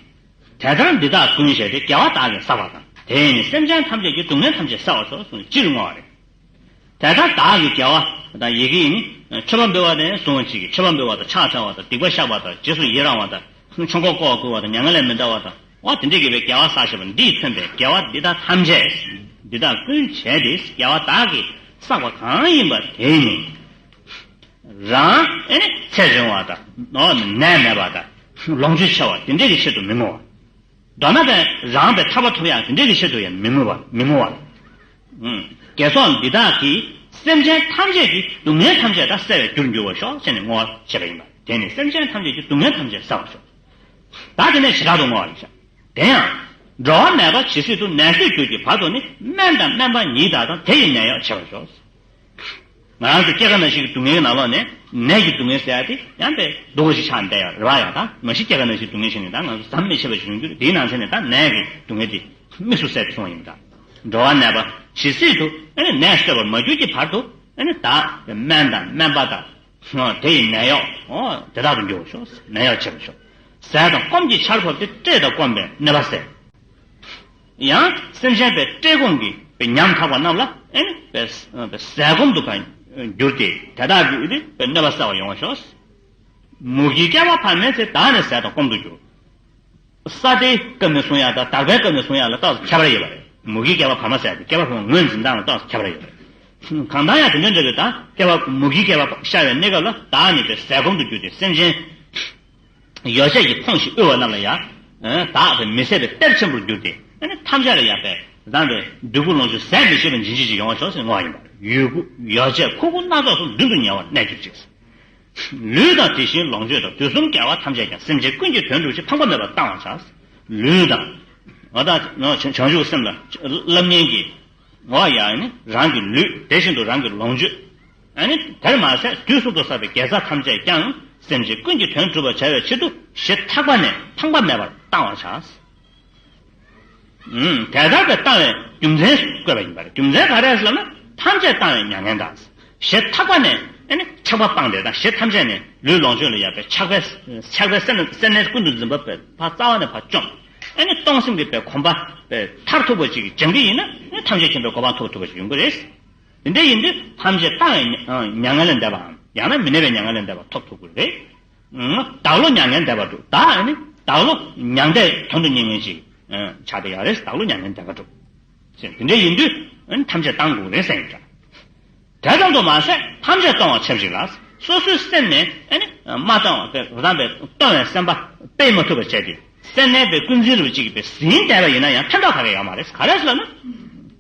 དེ་ལྟར་འདི་དག་ཀུན་བྱས་ཏེ། དགེ་བ་བདག་གིས་བསགས་པ་དང་། དེས་ནི་སེམས་ཅན་ཐམས་ཅད་ཀྱི། སྡུག་བསྔལ་ཐམས་ཅད་བསལ་བར་ཤོག་གསུངས་ནས་སྤྱིར་བསྔོ་བ་རེད། དེ་ལྟར་བདག་གིས་དགེ་བ་དང་། ཡི་གེ་ཡིན། མཆོད་པ་འབུལ་བ་དང་བསྲུང་བ་གཅིག་གིས། མཆོད་པ་འབུལ་བ་དང་། ཕྱག་འཚལ་བ་དང་། སྡིག་པ་བཤགས་པ་དང་། རྗེས་སུ་ཡི་རང་བ་དང་། ཆོས་འཁོར་བསྐོར་བར་བསྐུལ་བ་དང་། མྱ་ངན་ལས་མི་འདའ་བ་དང་། འོ་དེ་འདྲས་ཀྱི་བའི་དགེ་བ་བསགས་བཞག་པ་འདིས་མཚོན་པའི་དགེ་བ་འདི་དག་ཐམས་ཅད། འདི་དག་ཀུན་བྱས་ཏེ། དགེ་བ་བདག་གིས་བསགས་པ་གང་ཡིན་པ་དེ་ནི། རང་ཨེ་ནི་ཚེ་རིང་བ་དང་། ནད་མེད་པ་དང་། ལོངས་སྤྱོད་ཆེ་བ་དེ་འདྲས་ཀྱི་ཆེད་དུ་མི་བསྔོ་བ། མདོར་ན་པའི་རང་པའི་ཐར་པ་ཐོབ་ཡག་དེ་འདྲས་ཀྱི་ཆེད་དུ་ཡང་མི་བསྔོ་བ། མི་བསྔོ་བ། ཨུམ། དགེ་ཚོགས་འདི་དག་གིས་སེམས་ཅན་ཐམས་ཅད་ཀྱི་སྡུག་བསྔལ་ཐམས་ཅད་ད་བསལ་བའི་རྒྱུར་འགྱུར་བར་ཤོག་ཟེར་ནས་བསྔོ་བ་བྱས་པ་ཡིན་པ། དེ་ནི་སེམས་ཅན་ཐམས་ཅད་ཀྱི་སྡུག་བསྔལ་ཐམས་ཅད་བསལ་བར་ཤོག། ད་དེ་ནས་བྱེ་བྲག་ཏུ་བསྔོ་བ་ཡིན་ཤག། དེ་ཡང་། འགྲོ་བ་མེད་པ་ཇི་སྲིད་དུ། ནད་གསོས་གྱུར་གྱི་བར་དུ་ནི། སྨན་དང་སྨན་པ་ཉིད་དག་དང་། དེ་ཡི་ནད་གཡོག་བྱེད་པར་ཤོག། ང་རང་ཚོ་སྐྱེ་རྒ་ན་འཆི་གི་སྡུག་བསྔལ་གྱི་ནང་ལོགས་ནས་ནད་ཀྱི་སྡུག་བསྔལ་ཟེར་ཡ་དེ་ཡང་པའི་སྡུག་པོ་ཞིག་ཆགས་བསྡད་ཡོད་རེད་པ། ཡང་ད་མ་གཞི་སྐྱེ་རྒ་ན་འཆིའི་སྡུག་བསྔལ་ཞིག་ནི་ད་ང་ཚོ་ཟམ་མི་ཆད་པ་ཞིག་ཡོང་རྒྱུ་རེད། དེའི་ནང་ཚན་ནས་ད་ནད་ཀྱི་སྡུག་བསྔལ་དེ་དམིགས་སུ་བསལ་ཏེ་གསུངས་པ་ཡིན་པ་འདྲ། འགྲོ་བ་མེད་པ་ཇི་སྲིད་དུ། ཨ་ནི་ནད་གསོས་པར་མ་གྱུར་གྱི་བར་དུ། ཨ་ནི་ད་སྨན་དང་སྨན་པ་དང་། ཨོ། དེ་ཡི་ནད་གཡོག་ཨོ། དེ་དག་ཏུ་འགྱུར་བར་ཤོག། ནད་གཡོག་བྱེད་པར་ཤོག། ཟས་དང་སྐོམ་གྱི་ཆར་ཕབ་སྟེ། བཀྲེས་དང་སྐོམ་པའི་གནོད་པ་བསལ། ཡང་སེམས་ཅན་པའི་བཀྲེས་སྐོམ་གྱི་ཉམ་ཐག་པ་རྣམས་ལ་ཨེ་ནི་པའི་ཟས་སྐོམ་དུ་ཕར་གྱུར་ཏེ། དེ་དག་གི་ཨེ་ནི་པའི་གནོད་པ་བསལ་བར་ཡོང་བར་ཤོག། མུ་གེའི་བསྐལ་པ་བར་མའི་ཚེ། བདག་ནི་ཟས་དང་སྐོམ་དུ་གྱུར། ས་དེའི་སྐབས་ནས་བཟུང་ཡ་དང་དག་པའི་སྐབས་ནས་བཟུང་ཡ་ལ་ཏོག་ཙམ་ཁྱད་པར་ཡོད་པ་རེད། མུ་གེའི་བསྐལ་པ་བར་མ་ཟེར་ཏེ་བསྐལ་པ་བར་མ་ངོས་འཛིན་སྟངས་ལ་ཏོག་ཙམ་ཁྱད་པར་ཡོད་པ་རེད། གང་ལྟར་ཡང་དེ་འདྲ་འདྲ་རེད། ད་བསྐལ་པ་མུ་གེའི་བསྐལ་པ་ཤར་བའི་གནས་སྐབས་ལ་བདག་ནི་པའི་ཟས་སྐོམ་དུ་གྱུར་ཏེ་སེམས་ཅན་ཡོ་བྱད་ཀྱིས་ཕོངས་ཤིང་དབུལ་བ་རྣམས་ལ་ཡང་བདག་པའི་མི་བཟད་པའི་གཏེར་ཆེན་པོར་གྱུར་ཏེ་ཐམས་ཅད་ལ་ཡང་པའི་བདག་པའི་འདོད་དགུ་ལོངས་སྤྱོད་ཟད་མི་ཤེས་པ་འབྱིན་བྱེད་ཅིག་ཡོང་བར་ཤོག་ཟེར་བསྔོ་བ་ཡིན་པ། ཡོད་དགུ་ཡོ་བྱད་མཁོ་དགུ་སྣ་ཚོགས་སུ་མདུན་དུ་ཉེ་བར་གནས་གྱུར་ཅིག་ལུས་དང་དེ་བཞིན་ལོངས་སྤྱོད་དང་དུས་གསུམ་རྒྱལ་བ་ཐམས་ཅད་ཀྱང་སེམས་ཅན་ཀུན་གྱི་དོན་སྒྲུབ་ཕྱིར་ཕངས་པ་མེད་པར་བཏང་བར་བྱ། ལུས་དང་། ང་དང་བྱང་ཆུབ་སེམས་ལ་བསླབ་ཉན་གྱི་ངོ་ཡ་ནི་རང་གི་ལུས་དེ་བཞིན་དུ་རང་གི་ལོངས་སྤྱོད། ཨ་ནི་དེར་མ་ཟད་དུས་གསུམ་དུ་བསགས་པའི་དགེ་རྩ་ཐམས་ཅད་ཀྱང་སེམས་ཅན་ཀུན་གྱི་དོན་སྒྲུབ་པར་བྱ་བའི་ཕྱིར་དུ་ཞེ་ཐག་པ་ནས་ཕངས་པ་མེད་པར་བཏང་བར་བྱ། ཨུམ། དེ་ལྟར་དུ་བཏང་བའི་རྒྱུ་མཚན་བཀོད་པ་ཡིན་པ་རེད། རྒྱུ་མཚན་ག་རེ་ཟེར་ལབ་ན་ཐམས་ཅད་བཏང་བའི་མྱ་ངན་དང་། ཞེ་ཐག་པ་ནས་ཨ་ནི་ཆགས་པ་སྤངས་ཏེ་དང་ཞེ་ཐམས་ཅད་ནས་ལུས་ལོངས་སྤྱོད་ལ་ཡང་པའི་ཆགས་པའི་ཆགས་པའི་སེར་སྣ་སེར་སྣའི་ཀུན་ཏུ་འཛིན་པ་པའི་ཕར་རྩ་བ་ནས་ཕར་བཅོམ། ཨ་ནི་སྟོང་སེམས་ཀྱི་པའི་གོམས་པ་པའི་མཐར་ཐུག་པ་ཅིག་སྦྱང་གི་ཡིན་ན་ཨ་ནི་ཐམས་ཅད་མཁྱེན་པའི་གོ་འཕང་ཐོབ་ཐུབ་པ་ཞིག་ཡོང་གི་རེད། དེ་འདྲ་ཡིན་དུས་ཐམས་ཅད་བཏང་བའི་མྱ་ངན་ལས་འདས་པའམ་ཡང་ན་མི་གནས་པའི་མྱ་ངན་ལས་འདས་པ་ཐོབ་ཐུབ་ཀྱི་རེད། བདག་བློ་མྱ་ངན་འདས་པ་སྒྲུབ། བདག་ནི་བདག་བློ་མྱང་འདས་དོན་དུ་གཉེར་མཁན་ཅིག་ཆགས་བསྡད་ཡོད་རེད། བདག་བློ་མྱ་ངན་འདས་པ་སྒྲུབ། དེ་འདྲ་ཡིན་དུས་ཐམས་ཅད་བཏང་དགོས་རེད་ཟེར་ཡིན་འདྲ། དེ་ཙམ་དུ་མ་ཟད་ཐམས་ཅད་གཏོང་བར་བྱ་ཞིང་ལ། སོ་སོའི་སེམས་ནི་མ་གཏོང་བར་རང་པས་གཏོང་བའི་སེམས་པ་སྤེལ་མ་ཐུབ་པར་བྱས་ཏེ། སེར་སྣའི་པའི་ཀུན་འཛིན་རུ་གཅིག་གི་པའི་ཟིན་བསྡད་པ་ཡིན་ན་ཡང་ཕན་ཐོགས་ག་གེ་ཡོད་མ་རེད། ག་རེ་ཟེར་ལབ་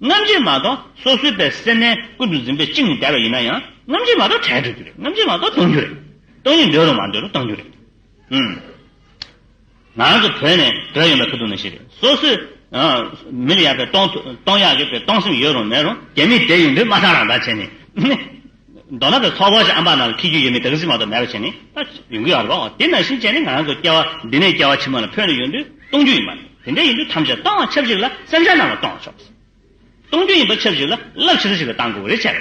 ན། སྔ་ཕྱི་མ་གཏོགས་སོ་སོའི་པའི་སེར་སྣའི་ཀུན་ཏུ་འཛིན་པའི་གཅིག་ནི་བསྡད་པ་ཡིན་ན་ཡང་སྔ་ཕྱི་མ་གཏོགས་བྲལ་འགྲོ་རྒྱུ་རེད། སྔ་ཕྱི་མ་གཏོགས་གཏོང་རྒྱུ་རེད། གཏོང་ཡུལ་འདོད་རུང་མ་འདོད་རུང་གཏོང་རྒྱུ་རེད། ཨུམ། ང་རང་ཚོ་བོད་ནས་བོད་ཡིན་པ་ཁ་ཐུག་ནས་ཤེས་རེད། སོ་སོས་མི་ལ་ཡག་པའི་གཏོང་ཐུབ་གཏོང་ཡག་གི་པའི་གཏོང་སེམས་ཡོད་རུང་མེད་རུང་རྒྱ་མིས་བསྡད་ཡོང་དུས་མ་ཐག་རང་ད་བྱས་ནས། མདོར་ན་པའི་ཚོགས་པ་ཞིག་ཨམ་པ་ནང་ལ་འཁྱེར་རྒྱུ་ཡོད་མེད་དེ་ག་ཅིག་མ་གཏོགས་མེད་པ་བྱས་ནས་ད་ཡོང་གི་ཡོད་རེད་པ། དེ་ནང་བཞིན་བྱས་ནས་ང་རང་ཚོ་སྐྱེ་བ་འདི་ནས་སྐྱེ་བ་ཕྱི་མ་ལ་འཕོས་ནས་ཡོང་དུས་གཏོང་རྒྱུ་ཡིན་པ། དེ་འདྲ་ཡིན་དུས་ཐམས་ཅད་གཏོང་བ་ཆབས་ཅིག་ལ་སེམས་ཅན་རྣམས་ལ་གཏོང་བ་ཆོག་གཏོང་རྒྱུ་ཡིན་པ་ཆབས་ཅིག་ལ་རླབས་ཆེ་ས་ཞིག་ལ་གཏང་དགོས་རེད་བྱས།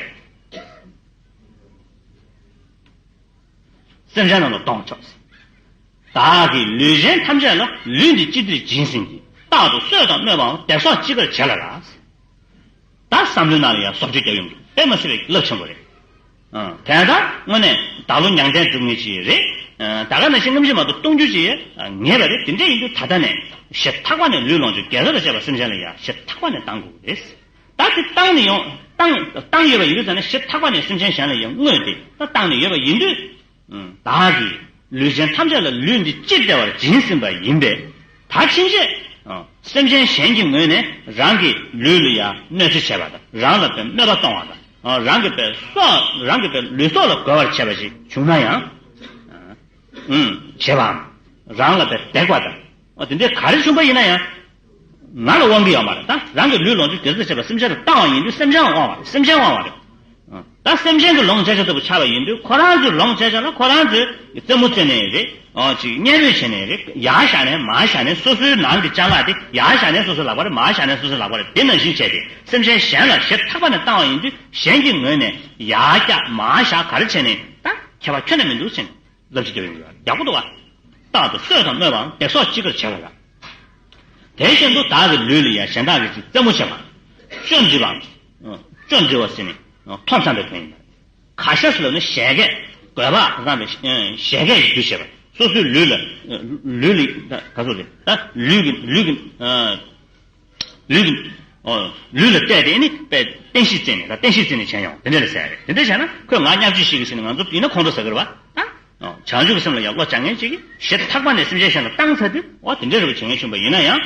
སེམས་ཅན་རྣམས་ལ་གཏོང་བ་ཆོག་བདག་གིས་ལུས་ཅན་ཐམས་ཅད་ལ་ལུས་འདི་ཅི་བདེར་སྦྱིན་ཟིན་གྱིས། རྟག་ཏུ་གསོད་དང་གནོད་པའང་བདེ་སོགས་ཅི་དགར་བྱེད་ལ་ལ། ད་བསམ་བློའི་ནང་ལ་ཡང་བཟོ་བཅོས་རྒྱག་ཡོང་གི་དཔེ་མ་སྲིད་པའི་རླབས་ཆེན་པོ་རེད། ཨ། དེ་ལྟར་དངོས་གནས་བདག་བློ་མྱང་འདས་སྒྲུབ་མཁན་ཅིག་རེད། ཨ། ད་ག་ནང་བཞིན་རྔམ་བརྗིད་མ་གཏོགས་གཏོང་རྒྱུ་ཅིག་ངེས་པ་རེད། དེ་འདྲ་ཡིན་དུས་ད་ལྟ་ནས་ཞེ་ཐག་པ་ནས་ལུས་ལོངས་སྤྱོད་དགེ་རྩ་དང་བཅས་པ་སེམས་ཅན་ལ་ཡང་ཞེ་ཐག་པ་ནས་བཏང་དགོས་རེད། ད་དེ་བཏང་ནས་ཡོང་བཏང་བཏང་ཡོད་པ་ཡིན་དུས་ད་ནས་ཞེ་ཐག་པ་ནས་སེམས་ཅན་གཞན་ལ་ཡང་བསྔོས་ཏེ་ད་བཏང་ནས་ཡོད་པ་ཡིན་དུས། བདག་གིས་ལུས་ཅན་ཐམས་ཅད་ལ་ལུས་འདི་ཅི་བདེ་བར་སྦྱིན་ཟིན་པ་ཡིན་པས། ད་ཕྱིན་ཆད་སེམས་ཅན་གཞན་གྱི་ངོས་ནས་རང་གི་ལུས་ལ་ཡང་གནོད་འཚེ་བྱས་པ་དང་རང་ལ་ཕན་གནོད་པ་གཏོང་བ་དང་རང་གི་པའི་སྲོག་རང་གི་པའི་ལུས་སྲོག་ལ་རྒོལ་བར་བྱས་པ་ཞིག་བྱུང་ན་ཡང་། བྱས་པའམ། རང་ལ་པའི་བརྡེག་པ་དང་། འོ་དེ་འདྲའི་ག་རེ་བྱུང་པ་ཡིན་ན་ཡང་། ང་ལ་དབང་གི་ཡོད་མ་རེད། ད་རང་གི་ལུས་ལོངས་སྤྱོད་དགེ་རྩ་བྱས་པ་སེམས་ཅན་ལ་བཏང་བ་ཡིན་དུས་སེམས་ཅན་ལ་དབང་བ་རེད། སེམས་ཅན་དབང་བ་རེད། ད་སེམས་ཅན་གྱི་ལོངས་སྤྱད་བྱ་ལྟ་བུ་ཆགས་པ་ཡིན་དུས་ཁོ་རང་ཚོའི་ལོངས་སྤྱད་བྱ་ལ་ཁོ་རང་ཚོས་རྩེད་མོ་རྩེ་ནས་རེད། ཨོ་ཅིག་གཉེན་སྒྲིག་བྱས་ནས་རེད། ཡར་བཞག་ནས་མར་བཞག་ནས་སོ་སོའི་ནང་གི་ཅ་ལག་དེ་ཡར་བཞག་ནས་སོ་སོའི་ལག་པ་རེད། མར་བཞག་ནས་སོ་སོའི་ལག་པ་རེད། དེ་ནང་བཞིན་བྱས་ཏེ་སེམས་ཅན་གཞན་ལ་ཞེ་ཐག་པ་ནས་བཏང་བ་ཡིན་དུས་གཞན་གྱི་ངོས་ནས་ཡར་བཀྱག་མར་བཞག་ག་རེ་བྱས་ནས་ད་ཁྱད་པར་ཁྱོན་ནས་མི་འདུག་ཟེར་ནས། ལབ་ཅིག་རྒྱབ་ཡོང་གི་ཡོད་རེད། ཡག་པོ་འདུག་བ། རྟག་ཏུ་གསོད་དང་གནོད་པའང་བདེ་སོགས་ཅི་དགར་བྱེད་ལ་ལ། དེ་བཞིན་དུ་བདག་གི་ལུས་ལ་ཡང་གཞན་དག་གིས་ཅིག་རྩེད་མོ་བྱེད་པ། ཅོ་འདྲི་བའམ། ཅོ་འདྲི་བ་ཟེར་ནས་མཐོང་འཚམ་པའི་དོན་ཡིན། ག་ཤ་ཟེར་ལབ་ན་བཞད་གད་གོད་པ་བཟང་བའི་བཞད་གད་ཀྱི་རྒྱུ་བྱེད་པ། སོ་སོའི་ལུས་ལ་ལུས་ལ་ག་ཚོད་རེད། ད་ལུས་ཀྱི་ལུས་ཀྱི་ལུས་ཀྱི་ཨོ། ལུས་ལ་བལྟས་ཏེ་ནི་དཔེ་བསྟན་བཤིག་བརྩིས་ནས་ད་བསྟན་བཤིག་བརྩིས་ནས་བྱས་ཡོང་དེ་འདྲ་ལ་ཟེར་རེད། དེ་འདྲ་བྱས་ན་ཁོས་ང་བརྙས་བཅོས་ཤིག་གི་ཟེར་ནས་ང་ཚོ་ཡིན་ན་ཁོང་ཁྲོ་ཟ་གི་རེད་བ། ཨ། བྱང་ཆུབ་ཀྱི་སེམས་ལ་ཡང་བློ་སྦྱང་མཁན་ཅིག་གིས་ཞེ་ཐག་པ་ནས་སེམས་ཅན་གཞན་ལ་བཏང་ཚར་དུས་འོ་དེ་འདྲ་རེ་བ་བྱེད་མཁན་བྱུང་པ་ཡིན་ན་ཡང་།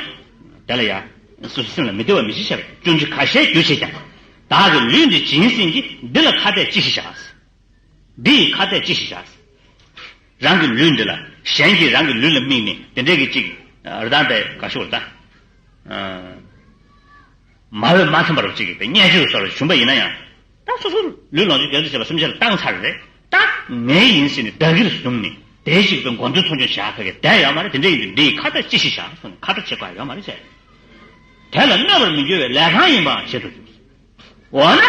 དེ་ལ་ཡང་སོ་སོའི་སེམས་ལ་མི་བདེ་བ་མི་བྱེད་བྱ་བའི་སྐྱོན་ཅི་ག་ཤའི་རྒྱུ་བྱེད་ཀྱང་། བདག་གི་ལུས་འདི་སྦྱིན་ཟིན་གྱིས་འདི་ལ་ཁ་གཏད་ཅི་ཞིག་བཞག་འདི་ཡི་ཁ་གཏད་ཅི་ཞིག་བཞག་རང་གི་ལུས་འདི་ལ་གཞན་གྱིས་རང་གི་ལུས་ལ་དམིགས་ནས་དེ་འདྲའི་གི་ཅིག་རི་དྭགས་པའི་དགའ་ཤོས་ལ་ད། མ་འོས་མ་འཚམས་པ་རུ་ཅིག་གི་པའི་བརྙས་བཅོས་སོགས་ལ་ཞུམ་པ་ཡིན་ན་ཡང་། ད་སོ་སོ་ལུས་ལོངས་སྤྱོད་རྒྱལ་དུ་བྱེད་པ་སེམས་ཅན་ལ་བཏང་ཚར་རེད། ད་ངའི་ཡིན་ཟེར་ནས་བདག་གིར་བཟུང་ནས་དེ་ཞིག་པའི་མགོ་འདོན་ཚོགས་ཆུང་བྱ་ཁ་གི་བསྡད་ཡོད་མ་རེད། དེ་འདྲ་ཡིན་དུས་འདི་ཡི་ཁ་གཏད་ཅི་ཞིག་བཞག་སོང་ནས་ཁ་གཏད་བྱེད་དགོས་ཡོད་མ་རེད་ཟེར། དེ་ལ་གནོད་པར་མི་འགྱུར་བའི་ལས་གང་ཡིན་པའང་བྱེད་དུ་འཇུག་འོ་ན་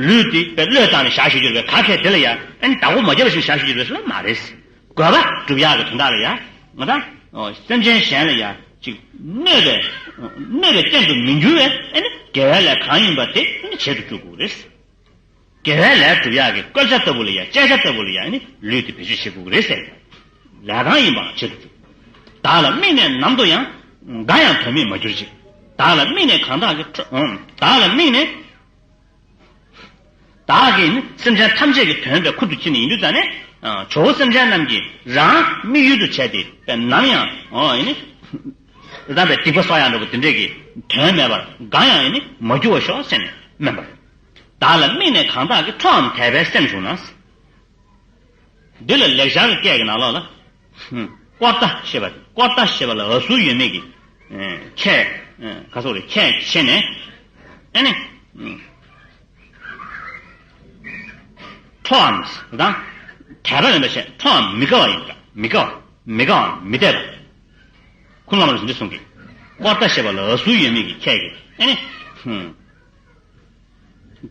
ལུས་འདི་པའི་བློས་བཏང་ནས་བཞག་ཤེས་ཀྱི་རེད་པས་ག་གལ་དེ་ལ་ཡང་ཨ་ནི་བདག་པོ་མ་བརྒྱབ་པ་ཞིག་བཞག་ཤེས་ཀྱི་རེད་ཟེར་ན་མ་རེད། དགོས་པ་སྒྲུབ་ཡག་གི་དོན་དག་ལ་ཡང་ང་དང་སེམས་ཅན་གཞན་ལ་ཡང་ཅིག་གནོད་པའི་གནོད་པའི་རྐྱེན་དུ་མི་འགྱུར་བའི་ཨ་ནི་དགེ་བའི་ལས་གང་ཡིན་པ་དེ་ཨ་ནི་བྱེད་དུ་བཅུག་དགོས་རེད། དགེ་བའི་ལས་སྒྲུབ་ཡག་གི་བཀོལ་བྱ་ལྟ་བུ་ལ་ཡང་དཔྱད་བྱ་ལྟ་བུ་ལ་ཡང་ཨ་ནི་ལུས་དེ་བེད་སྤྱོད་བྱེད་དགོས་རེད་ཟེར། ལས་གང་ཡིན་པའང་བྱེད་དུ་བཅུག་བདག་ལ་དམིགས་ནས་ནམ་དུ་ཡང་། འགའ་ཡང་དོན་མེད་མ་གྱུར་ཅིག། བདག་ལ་དམིགས་ནས་གང་དག་གི་ཁྲོ། ཨང་། བདག་ལ་དམིགས་ནས། བདག་གིས་ནི་སེམས་ཅན་ཐམས་ཅད་ཀྱི་དོན་དེ་ཁུར་དུ་ཁྱེར་ནས་ཡིན་དུས་ཙང་ནས། ཨ། ཇོ་བོ་སེམས་ཅན་རྣམས་ཀྱིས་རང་དམིགས་ཡུལ་དུ་བྱས་ཏེ་ནམ་ཡང་། ཨོ། ཡིན་ནི། རང་པའི་སྡིག་པ་གསོག་ཡག་འདྲ་པོ་དེ་འདྲས་ཀྱི་དོན་མེད་པར་འགའ་ཡང་ཡིན་ནི་མ་གྱུར་བར་ཤོག་ཟེར་ནས་སྨོན་པ་རེད། བདག་ལ་དམིགས་ནས་གང་དག་གི་ཁྲོའམ་དད་པའི་སེམས་བྱུང་ན། འདི་ལ་ལེགས་སྦྱར་གྱི་སྐད་ཀྱི་ནང་ལོགས་ལ། ཧུམ། ཀོརྟ་ཞེས་པ། ཀོརྟ་ཞེས་པ་ལ་འ་ཟུག་ཡོད་མེད་ཀྱི། ཨེ། ཁྱད། ཨེ། ག་སོགས་རེད། ཁྱད་ཕྱེ་ནས། ཨེ་ནི། ཧུམ། ཁྲོའམ་དང་། དད་པ་ཡིན་པ་བྱས། ཁྲོའམ་མི་དགའ་བ་ཡིན་པ། མི་དགའ་བ། མི་དགའ་བ། མི་དད་པ། ཁུངས་ལ་མ་ལ་ཟིན་ཏེ་གསུང་གི། ཀོརྟ་ཞེས་པ་ལ་འ་ཟུག་ཡོད་མེད་ཀྱི་ཁྱད་ཀྱི། ཨེ་ནི། ཧུམ།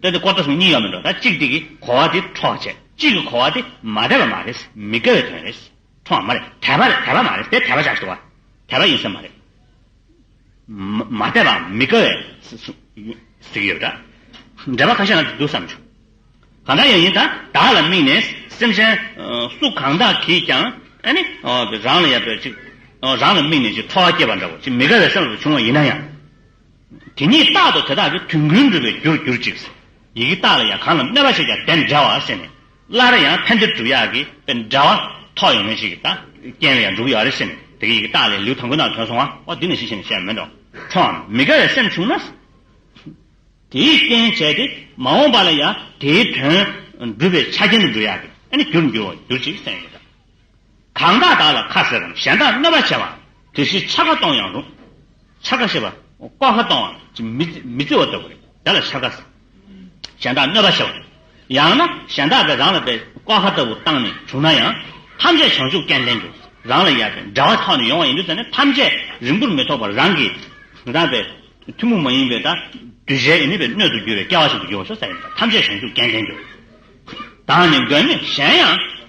དེ་དེ་ཀོ་ཏ་སོང་གཉིས་ཡོད་མི་འགྲོ། ད་གཅིག་དེ་གི་གོ་བ་དེ་ཁྲོ་བྱས། གཅིག་གི་གོ་བ་དེ་མ་དད་པ་མ་རེད། མི་དགའ་བའི་དོན་རེད། ཁྲོ་བ་མ་རེད། དད་པ་རེད། དད་པ་མ་རེད། དེ་དད་པ་ཆགས་སོང་བ། དད་པ་ཡིན་ས་མ་རེད། མ་མ་དད་པ་མི་དགའ་བའི་ཟེར་གྱི་ཡོད་འདྲ། འགྲེལ་པ་ཁ་ཤས་ནང་དུ་འདུག་བསམ་བྱུང་། གང་ལྟར་ཡང་ཡིན། ད་བདག་ལ་དམིགས་ནས་སེམས་ཅན་སུ་གང་དག་གིས་ཀྱང་ཨ་ནི་རང་ལ་ཡག་པའི་ཅིག་རང་ལ་དམིགས་ནས་ཅིག་ཁྲོ་བ་སྐྱེས་པ་འདྲ་བོ་ཅིག་མི་དགའ་བའི་སེམས་ལ་བྱུང་བ་ཡིན་ན་ཡང་། དེ་ཉིད་རྟག་ཏུ་དེ་དག་གི་དོན་ཀུན་འགྲུབ་པའི་རྒྱུར་གྱུར་ཅིག། ཡི་གེ་རྟགས་ལ་ཡང་གང་ལ་གནོད་པ་བྱེད་ཀྱང་དེ་འདྲ་བ་ཟེར་ནས། སླར་ཡང་ཕན་བདེ་སྒྲུབ་ཡག་གི་དཔེ་འདྲ་བ་ཐོགས་ཡོང་མཁན་ཞིག་གི་ད་རྐྱེན་ལ་ཡང་འགྲུབ་ཡོད་རེད་ཟེར་ནས། དེ་གི་ཡི་གེ་རྟགས་ལས་ལེའུ་དང་པོའི་ནང་ཐོན་སོང་བ། འོ་འདི་ནས་ཤེས་ཤེས་ནས་བཤད་མེད་དོ། ཁྲོའམ་མི་དགའ་བའི་སེམས་བྱུང་ན། དེའི་རྐྱེན་བྱས་ཏེ་མ་འོངས་པ་ལ་ཡང་དེའི་དོན་འགྲུབ་པའི་ཆ་རྐྱེན་དུ་འགྲོ་ཡག་གི་ཨ་ནི་རྒྱུར་འགྱུར་བ་གྱུར་ཅིག་ཟེར་ཡོད། གང་དག་བདག་ལ་ཁ་ཟེར་རམ། གཞན་དག་གནོད་པ་བྱེད་པའམ། དེ་བཞིན་ཆ་ག་གཏོང་ཡང་རུང་། ཆ་ག་ཞེས་པ། ཀོ་ཁ་གཏོང་བ་ཅིག་མི་མི་བརྩི་བ་ལྟ་བུ་རེད། དེ་ལ་ཆ་ག་ཟེར། གཞན་དག་གནོད་པ་བྱེད་པ། ཡང་ན་གཞན་དག་གིས་རང་ལ་པའི་ཀོ་ཁ་ལྟ་བུ་བཏང་ནས་བྱུང་ན་ཡང་། ཐམས་ཅད་བྱང་ཆུབ་སྐལ་ལྡན་གྱུར། རང་ལ་ཡག་པའི་འབྲེལ་བ་ཐོགས་ནས་ཡོང་བ་ཡིན་དུས་ཙང་ནས་ཐམས་ཅད་རིང་པོར་མི་ཐོགས་པར་རང་གིས་རང་པའི་ཐུན་མོང་མ་ཡིན་པའི་ད་གདུལ་བྱའི་ཡིན་པའི་སྣོད་དུ་གྱུར་པའི་སྐལ་བ་ཞིག་ཏུ་འགྱུར་བར་ཤོག་ཟེར་ཡིན་པ། ཐམས་ཅད་བྱང་ཆུབ་སྐལ་ལྡན་གྱུར། བདག་ནི་མགོན་མེད་གཞན་ཡང་།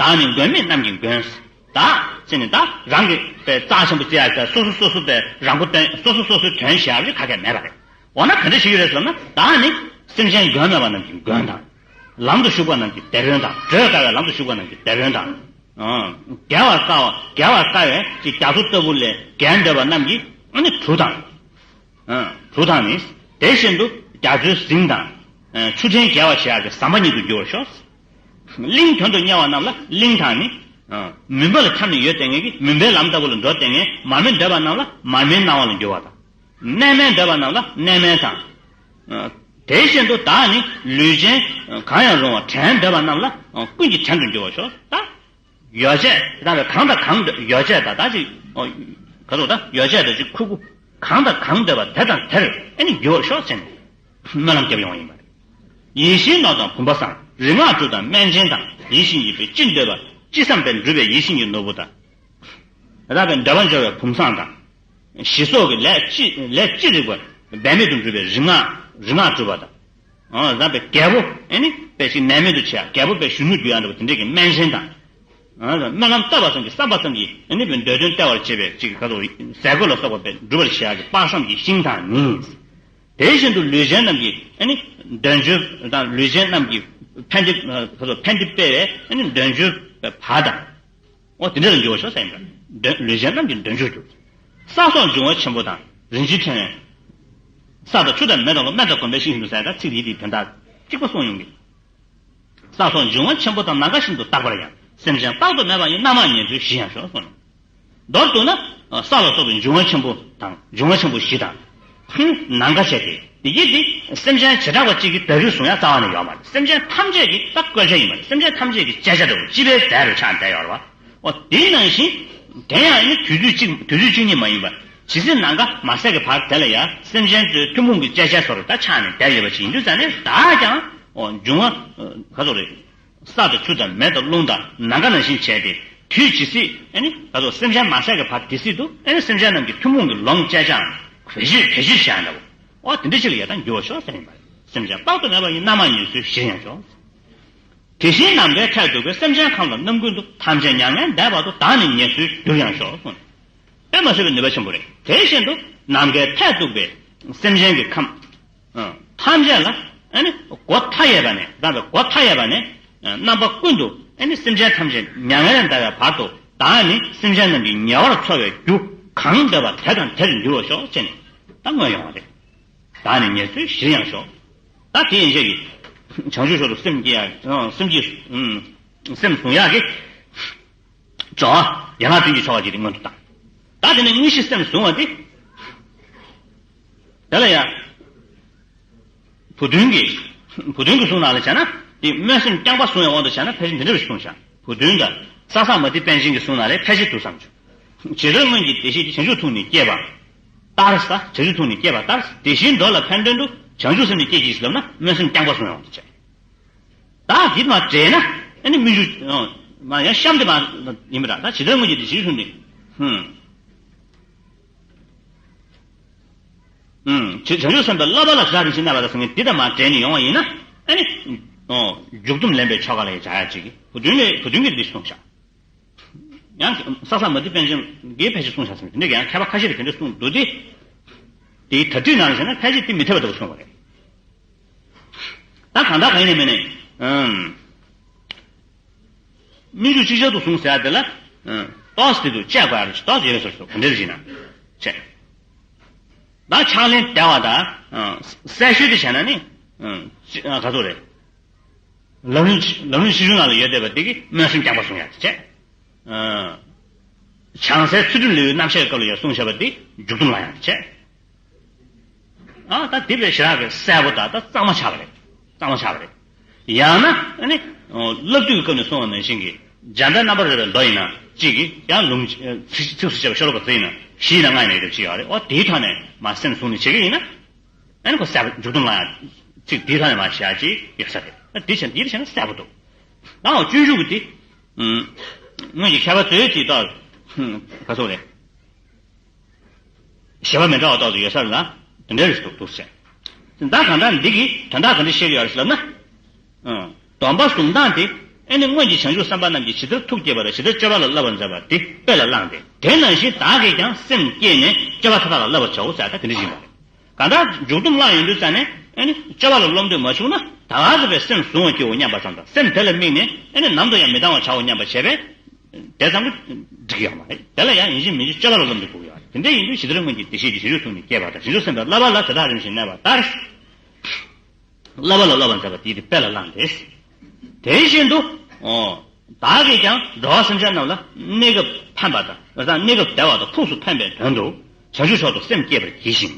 ཨང་། བདག་ནི་མགོན་མེད་རྣམས་ཀྱི་མགོན། བདག་ཟེར་ནས་ད་རང་གི་པའི་རྩ་ཆེན་པོ་བརྩི་ཡག་གི་སོ་སོ་སོ་སོ་པའི་རང་མགོ་སྟོན། སོ་སོ་སོ་སོའི་དོན་བྱེད་ཡག་གི་ག་གེ་མེད་པ་རེད། འོ་ན་ག་འདྲ་ཞིག་ཡོད་རེད་ཟེར་ན། བདག་ནི་སེམས་ཅན་མགོན་མེད་པ་རྣམས་ཀྱི་མགོན་དང་། ལམ་དུ་ཞུགས་པ་རྣམས་ཀྱི་སྡེ་དཔོན་དང་། བགྲོད་དཀའ་བའི་ལམ་དུ་ཞུགས་པ་རྣམས་ཀྱི་སྡེ་དཔོན་དང་། ཨང་། རྒྱལ་བར་དཀའ་བ། རྒྱལ་བར་དཀའ་བའི་ཅིག་རྒྱ་མཚོ་ལྟ་བུ་ལས་རྒལ་འདོད་པ་རྣམས་ཀྱི་ཨ་ནི་གྲུ་དང་། ཨང་། གྲུ་དང་ནི། དེ་བཞིན་དུ་རྒྱ་མཚོའི་གཟིངས་དང་། ཨ། ཆུ་ཕྲན་རྒྱས་པར་བྱེད་ཡག་གི་ཟམ་པ་ཉིད་དུ་འགྱུར་བར་ཤོག། གླིང་དོན་དུ་གཉེར་བ་རྣམས་ལ་གླིང་དང་ནི། ཨ། མུན་པ་ལ་འཁྱམས་ནས་ཡོད་བསྡད་མཁན་གྱི་མུན་པའི་ལམ་ལྟ་བུ་ལ་འགྲོ་བསྡད་མཁན། མར་མེ་འདོད་པ་རྣམས་ལ་མར་མེའི་སྣང་བ་ལ་འགྱུར་བ་དང་། གནས་མལ་འདོད་པ་རྣམས་ལ་གནས་མལ་དང་། ཨ། དེ་བཞིན་དུ་བདག་ནི་ལུས་ཅན་གང་ཡང་རུང་བ་བྲན་འདོད་པ་རྣམས་ལ་ཀུན་གྱི་བྲན་དུ་འགྱུར་བར་ཤོག། ད། ཡོ་བྱད་དེ་དག་ལ་གང་དང་གང་འདོད། ཡོ་བྱད་དང་ད་ཅིག་ཨོ། ག་ཚོད་ད་ཡོ་བྱད་དང་ཅིག་ཁུ་ཁུ། གང་དང་གང་འདོད་པ་དེ་དང་དེར་ཨ་ནི་འགྱུར་བར་ཤོག་ཟེར་ནས་སྨོན་ལམ་བརྒྱབ་ཡོང་བ་ཡིན་པ་རེད། ཡིད་བཞིན་ནོར་དང་བུམ་པ་བཟང་། རིག་སྔགས་གྲུབ་དང་སྨན་ཆེན་དང་། ཡིད་བཞིན་ཡིད་དཔལ་ཅི་འདོད་པ། ཅི་བསམ་པའི་འགྲུབ་པའི་ཡིད་བཞིན་གྱི་ནོར་བུ་དང་། དེ་དག་གི་འདོད་པ་འཇོ་བའི་བུམ་བཟང་དང་། ཞི་སོགས་ཀྱི་ལས་ཅི་ལས་ཅི་རིགས་པ་འབད་མེད་དུ་འགྲུབ་པའི་རིག་སྔགས་རིག་སྔགས་གྲུབ་པ་དང་། ཨ། རང་པའི་རྒྱལ་པོ་ཨ་ནི་པའི་ཞིག་ནད་མེད་དུ་བྱེད་ཡག་རྒྱལ་པོ་པའི་གཞོན་ནུ་འགྱུར་ཡག་འདྲ་བ་དེ་འདྲས་ཀྱི་སྨན་ཆེན་དང་། ཨ། སྨོན་ལམ་བཏབ་པ་ཙམ་གྱིས་བསམ་པ་ཙམ་གྱིས་ཨ་ནི་པའི་འདོད་དོན་སྟེར་བར་བྱེད་པའི་ཅིག་ག་ཚོད་ཟས་གོས་ལ་སོགས་པ་པའི་འགྲུབ་པར་བྱེད་ཡག་གི་དཔག་བསམ་གྱི་ཤིང་དང་ནི། དེ་བཞིན་དུ་ལུས་ཅན་རྣམས་ཀྱི་ཨ་ནི་འདོད་འཇོའི་དང་ལུས་ཅན་རྣམས་ཀྱི་ཕན་བདེ་ག་ཚོད་ཕན་བདེ་སྤེལ་བའི་ཨ་ནི་འདོད་འཇོའི་བར་དང་། འོ་དེ་འདྲ་ལ་འགྱུར་བར་ཤོག་ཟེར་ཡིན་པ། འདོད་ལུས་ཅན་རྣམས་ཀྱི་འདོད་འཇོར་གྱུར། ས་སོགས་འབྱུང་བ་ཆེན་པོ་དང་རིན་ཆེན་ཕྲེང་བའི། ས་དང་ཆུ་དང་མེ་དང་རླུང་སྨན་དང་གོམས་པའི་ཤིང་བཞིན་དུ་ཟེར་ད་ཚིག་དེའི་དོན་དག་གཅིག་པ་གསུངས་ཡོང་གི། ས་སོགས་འབྱུང་བ་ཆེན་པོ་དང་ནམ་མཁའ་བཞིན་དུ་རྟག་པར་ཡང་། སེམས་ཅན་དཔག་ཏུ་མེད་པ་ཡི་རྣམ་མང་ཉེར་འཚོའི་གཞི་ཡང་ཤོག་གསུངས། མདོར་བསྡུ་ན། ས་ལ་སོགས་པའི་འབྱུང་བ་ཆེན་པོ་དང་འབྱུང་བ་ཆེན་པོ་བཞི་དང་། ཧུམ། ནམ་མཁའ་བྱས་ཏེ། དེ་གི་དེ་སེམས་ཅན་བྱེ་བྲག་པ་གཅིག་གི་བདག་རིགས་བཟུང་ཡ་རྩ་བ་ནས་ཡོད་མ་རེད། སེམས་ཅན་ཐམས་ཅད་ཀྱི་ད་བཀོད་ཆ་ཡིན་པ་རེད། སེམས་ཅན་ཐམས་ཅད་ཀྱི་བཅད་བྱ་འདྲ་བོ་སྤྱི་པའི་རྫས་རུ་ཆགས་བསྡད་ཡོད་རེད་བ། འོ་དེ་ནང་བཞིན། དེ་ཡང་ནི་དུས་ཚོད་གཅིག་དུས་ཚོད་གཅིག་གཉིས་མ་ཡིན་པ། ཇི་སྲིད་ནམ་མཁའ་མ་ཟད་ཀྱི་བར་དེ་ལ་ཡང་སེམས་ཅན་ཚོའི་ཐུན་མོང་གི་བཅད་བྱ་སོགས་ད་ཆགས་ནས་བསྡད་ཡོད་པ་ཅིག་ཡིན་དུས་ཙང་ནས་བདག་ཀྱང་འོ་འབྱུང་བ་ག་ཚོད་རེད། ས་དང་ཆུ་དང་མེ་དང་རླུང་དང་ནམ་མཁའ་ནང་བཞིན་བྱས་ཏེ། དུས་ཇི་སྲིད་ཨ་ནི་ད་དུ་སེམས་ཅན་མ་ཟད་ཀྱི་བར་དེ་སྲིད་དུ་ཨ་ནི་སེམས་ཅན་རྣམས་ཀྱི་ཐུན་མོང་གི་ལོངས་སྤྱད་ཀྱང་བེད་སྤྱོད་བེད་སྤྱོད་བྱས་འདྲ་བོ། འོ་དེ་འདྲ་ཞིག་ལ་ཡ་ད་འགྱུར་བར་ཤོག་ཟེར་ཡིན་པ་རེད། སེམས་ཅན་དཔག་ཏུ་མེད་པ་ཡི་རྣམ་མང་ཉེར་འཚོའི་གཞིར་ཡང་ཤོག། དེ་བཞིན་ནམ་མཁའི་མཐས་གཏུགས་པའི་སེམས་ཅན་ཁམས་ལ་རྣམ་ཀུན་ཏུ། ཐམས་ཅད་མྱ་ངན་འདས་བར་དུ། བདག་ནི་ཉེར་འཚོའི་རྒྱུར་ཡང་ཤོག་གསུངས། དཔེ་མ་སྲིད་པའི་ནུས་པ་ཆེན་པོ་རེད། དེ་བཞིན་དུ་ནམ་མཁའི་མཐས་གཏུགས་པའི་སེམས་ཅན་གྱི་ཁམས། ཨ། ཐམས་ཅད་ལ་ཨ་ནི་སྒོ་མཐའ་ཡས་པ་ནས་ད་ལྟ་སྒོ་མཐའ་ཡས་པ་ནས་རྣམ་པ་ཀུན་ཏུ་ཨ་ནི་སེམས་ཅན་ཐམས་ཅད་མྱ་ངན་ལས་འདའ་བའི་བར་དུ། བདག་ནི་སེམས་ཅན་རྣམས་ཀྱི་ཉེ་བར་འཚོ་བའི་རྒྱུ། གང་འདོད་པ་དེ་དང་དེར་འགྱུར་བར་ཤོག་ཅེས་ནས་ད་མངོན་ཡོང་བ་རེད། བདག་ནི་ཉེར་འཚོའི་གཞིར་ཡང་ཞོག་ད་དེ་ཡན་ཆད་ཀྱི་བྱང་ཆུབ་མཆོག་ཏུ་སེམས་བསྐྱེད་ཡ། སེམས་བསྐྱེད། སེམས་བཟུང་ཡག་གི་སྦྱོར་བ་ཡན་ལག་བདུན་གྱི་ཆོ་ག་ཅིག་དེ་སྔོན་དུ་བཏང་། ད་དེ་ནས་དངོས་གཞི་སེམས་བཟུང་བ་དེ། དེ་ལ་ཡང་བུ་སྟོན་གྱི། བུ་སྟོན་གྱི་གསུང་ནང་ལ་བྱས་ན་དེ་སྨོན་སེམས་རྐྱང་པ་བཟུང་བའི་དབང་དུ་བྱས་ན་ཕལ་ཆེར་འདི་འདྲ་བའི་གསུང་བཞག་བུ་སྟོན་དང་ས་སྐྱ་མུ་སྟེགས་པཎ་ཆེན་གྱི་གསུང་ནང་ལ་ཕལ་ཆེར་འདུག་བསམ་བྱུང་། ཇི་ལྟར་སྔོན་གྱི་བདེ་གཤེགས་བྱང་ཆུབ་ཐུགས་ནི་བསྐྱེད་པ་ལྟར་ས། བྱང་ཆུབ་ཐུགས་ནི་བསྐྱེད་པ་ལྟར་དེ་བཞིན་འགྲོ་ལ་ཕན་དོན་དུ་བྱང་ཆུབ་སེམས་ནི་བསྐྱེད་ཀྱི་ཞིག་ལབ་ན་སྨོན་སེམས་རྐྱང་པ་བཟུང་བའི་དབང་དུ་བྱས། ད་འདི་མ་འདྲེས་ན་ཨ་ནི་སྨོན་འཇུག་མ་ཡང་གཤམ་དེ་མ་ཡིན་པ་འདྲ། ད་ཇི་ལྟར་སྔོན་གྱི་བདེ་གཤེགས་བྱང་ཆུབ་ཐུགས་ནི། ཧུམ། ཨུམ། བྱང་ཆུབ་སེམས་དཔའི་བསླབ་པ་ལ་ཇི་ལྟར་རིམ་བཞིན་གནས་པ་དང་ཟེར་མཁན་འདི་དང་མ་འདྲེས་ནས་ཡོང་བ་ཡིན་ན་ཨ་ནི། འཇུག་སྡོམ་ལེན་པའི་ཆོ་ག་ལ་ཡང་བྱ་ཡག་ཅིག་གིས་བུ་སྟོན་ལས་བུ་སྟོན་གྱིས་འདི་གསུངས་བཞག་ཡང་ས་སྐྱ་མུ་སྟེགས་པཎ་ཆེན་གྱིས་ཕལ་ཆེར་གསུངས་བཞག་ཟེར་མཁན་དེ་འདྲ་ཡང་མཁས་པ་ཁ་ཤས་ཀྱིས་དེ་འདྲ་གསུངས་འདུག་སྟེ། དེའི་དར་ཁྲིད་ནང་ལ་བྱས་ན་ཕལ་ཆེར་དེ་མི་འཐད་པ་འདྲ་བོ་གསུངས་པ་རེད། ད་གང་ལྟར་གང་ཡིན་ནའི་མིན་ནའི། ཨུམ། སྨོན་འཇུག་ཅིག་ཅར་དུ་བཟུང་ཟེར་ཡ་དེ་ལ། ཨུམ། ཏོག་ཙམ་དེ་དུ་དཔྱད་དགོས་ཡ་རེ་ཞིག་ཏོག་ཙམ་ཡོད་ཟེར་སོ་ག་འདྲ་ཞིག་ན། བྱས། ད་ཕྱག་ལེན་བདེ་བ་དང་། ཨུམ། གསལ་ཤོས་དེ་བྱས་ན་ནི། ཨུམ། ཅི། ཨ། ག་ཚོད་རེད། ལམ་རིམ་ཆེ། ལམ་རིམ་ཆེ་ཆུང་ནང་ལ་ཡོད་བསྡད་པ་དེ་གིས་སྨོན་སེམས་རྐྱང་པ་བཟུང་ཡ་དེ་བྱས། ཨུམ། བྱང་སའི་ཚུལ་ཁྲིམས་ལེའུའི་རྣམ་གཞག་གི་སྐབས་ལ་ཡང་གསུངས་བཞག་པ་དེ་འཇུག་སྡོམ་ལ་ཡང་བྱས། ཨ། ད་དེ་བས་ཞེ་དྲག་གི་གསལ་པོ་དང་ད་གཙང་མ་ཆགས་པ་རེད། གཙང་མ་ཆགས་པ་རེད། ཡང་ན་ཨ་ནི། ཨོ། བསླབ་བཏུས་ཀྱི་སྐབས་ནས་གསུངས་པ་ནང་བཞིན་གྱི་འཇམ་དཔལ་རྣམ་པར་རོལ་པའི་མདོ་ཡིན་ན་གཅིག་གིས་ཀྱང་ལུང་། ཚིགས་སུ་བཅད་པ་ཤོ་ལོ་ཀ་བརྩེགས་ཡིན་ན་བཞི་ཡིན་ན་ལྔ་ཡིན་ན་ཡོད་པ་ཅིག་ཡོད་རེད། ཨོ། དེའི་ཐོག་ནས་མར་སེམས་བཟུང་ནས་བྱེད་ཀྱི་ཡིན་ན། ཨ་ནི་ཁོ་གསལ་པོ་འཇུག་སྡོམ་ལ་ཡང་ཚིག་དེའི་ཐོག་ནས་མར་བྱེད་ཡ་ཅིག་ཡོད་ས་རེད། ཨ། དེ་བྱས་ན་དེ་བྱས་ན་གསལ་པོ་འདུག་ད་སྤྱོད་འཇུག་གི་དེ། ཨུམ། སྔོན་གྱི་མཁས་པ་ཚོས་དེ་ལྟར། ཧུམ། ག་ཚོད་རེད། བཞེད་པ་མི་འདྲ་བ་ཏོག་ཙམ་ཡོད་ས་རེད་ལ། དེ་འདྲ་རེད་འདུག་འདུག་ཟེར། ད་གང་ལྟར་འདི་གིས་དོན་དག་ག་འདྲ་བཤད་ཀྱི་ཡོད་རེད་ཟེར་ལབ་ན། ཨུམ། སྡོམ་པ་བཟུང་སྟངས་དེ་ཨ་ནི་སྔོན་གྱི་བྱང་ཆུབ་སེམས་དཔའ་རྣམས་ཀྱིས་ཇི་ལྟར་ཐུགས་བསྐྱེད་པ་དང་ཇི་ལྟར་སྤྱོད་པ་ལ་བསླབ་པར་མཛད་པ་དེ་དཔེ་ལ་བླངས་ཏེ། དེ་ནང་བཞིན་བདག་གིས་ཀྱང་སེམས་བསྐྱེད་ནས་སྤྱོད་པ་མཐའ་དག་ལ་བསླབ་པར་བྱའོ་ཟེར། ད་དེ་འདྲ་ཞིག་ཡིན་པ་རེད། གང་ལྟར་འཇུག་སྡོམ་བླངས་ཡོང་དུས་ཙ་ནས་ཨ་ནི་སྤྱོད་པ་ལ་སློབ་འདོད་མ་བྱུང་ན་ད་ག་ཟེ་བའི་སེམས་བཟུང་བར་བགྱིའོ་སྙམ་པ་ཙམ་དང་། སེམས་དེ་ལ་དམིགས་ནས་ཨ་ནི་ནམ་དུ་ཡང་མི་བཏང་བར་བྱའོ་སྙམ་པ་བྱས་པས་དེ་ཙམ་གྱིས་འགྲིག་གི་ཡོད་མ་རེད། དེ་ལ་ཡང་ཡིན་གཅིག་མིན་གཅིག་སྤྱོད་པ་ལ་སློབ་འདོད་དགོས་ཀྱི་ཡོད་རེད། དེ་འདྲ་ཡིན་དུས་ཇི་ལྟར་སྔོན་གྱི་བདེ་གཤེགས་ཀྱིས་བྱང་ཆུབ་ཐུགས་ནི་བསྐྱེད་པ་དང་། བྱང་ཆུབ་སེམས་དཔའི་བསླབ་པ་ལ་དེ་དག་རིམ་བཞིན་གནས་པ་ལྟར། བསླབ་པ་ལ་བསླབ་པར་མཛད་པ་དེའི་དཔེ་ལ་བླངས་ཏེ། དེ་བཞིན་དུ། ཨོ། བདག་གིས་ཀྱང་འགྲོ་བ་སེམས་ཅན་རྣམས་ལ་གནས་སྐབས་ཕན་པ་དང་། གནས་སྐབས་བདེ་བ་དང་ཕུགས་སུ་ཕན་པའི་དོན་དུ་བྱང་ཆུབ་མཆོག་ཏུ་སེམས་བསྐྱེད་པར་གྱིས་ཤིག་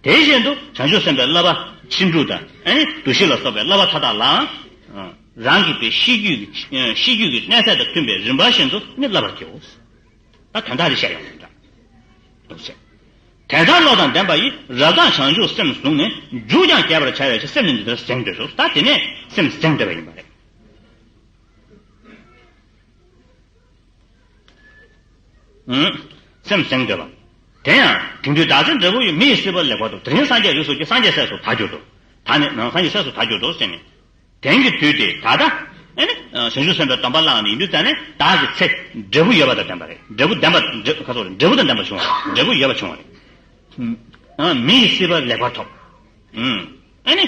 དེ་བཞིན་དུ་བྱང་ཆུབ་སེམས་དཔའི་བསླབ་པ་ཕྱིན་དྲུག་དང་། ཨ་ནི་འདུ་ཤེས་ལ་སོགས་པའི་བསླབ་པ་མཐའ་དག་ལའང་། རང་གི་པའི་ཤེས་རྒྱུད་ཀྱི། ཤེས་རྒྱུད་ཀྱི་གནས་ཚད་དང་མཐུན་པའི་རིམ་པ་བཞིན་དུ་ནི་བསླབ་པར་བགྱིའོ། ད་དོན་དག་དེ་བཤད་ཡོང་གི་འདུག་འདུག་ཟེར། དེ་ལྟར་བློ་དང་ལྡན་པ་ཡིས་རབ་དང་བྱང་ཆུབ་སེམས་བཟུང་ནས། རྒྱུ་ཀྱང་བརྒྱད་པར་བྱ་བའི་ཕྱིར། སེམས་ནི་འདི་ལྟར་གཟེངས་བསྟོད་དོ། ད་དེ་ནས་སེམས་གཟེངས་བསྟོད་པ་ཡིན་པ་རེད། ཨུམ། སེམས་གཟེངས་བསྟོད་པ། དེ་ཡང་དེང་དུས་བདག་ཅག་འབྲས་བུ་ཡི། མི་ཡི་སྲིད་པ་ལེགས་པར་ཐོབ། དེ་རིང་སངས་རྒྱས་རིགས་སུ་སྐྱེས། སངས་རྒྱས་སྲས་སུ་བདག་གྱུར་ཏོ། ད་ནི་ནང་སངས་རྒྱས་སྲས་སུ་བདག་གྱུར་ཏོ་ཟེར་ནས། དེང་གི་དུས་དེ་ད་ལྟ་ཨ་ནི་བྱང་ཆུབ་སེམས་དཔའི་སྡོམ་པ་བླངས་ནས་ཡིན་དུས་ཙ་ནས་བདག་གི་ཚེ་འབྲས་བུ་ཡོད་པ་དང་ལྡན་པ་རེད། འབྲས་བུ་ལྡན་པ། འབྲས། ཁ་སོགས་རེད། འབྲས་བུ་དང་ལྡན་པ་བྱུང་བ་རེད། འབྲས་བུ་ཡོད་པ་བྱུང་བ་རེད། ཨ། མི་ཡི་སྲིད་པ་ལེགས་པར་ཐོབ། ཨུམ། ཨ་ནི་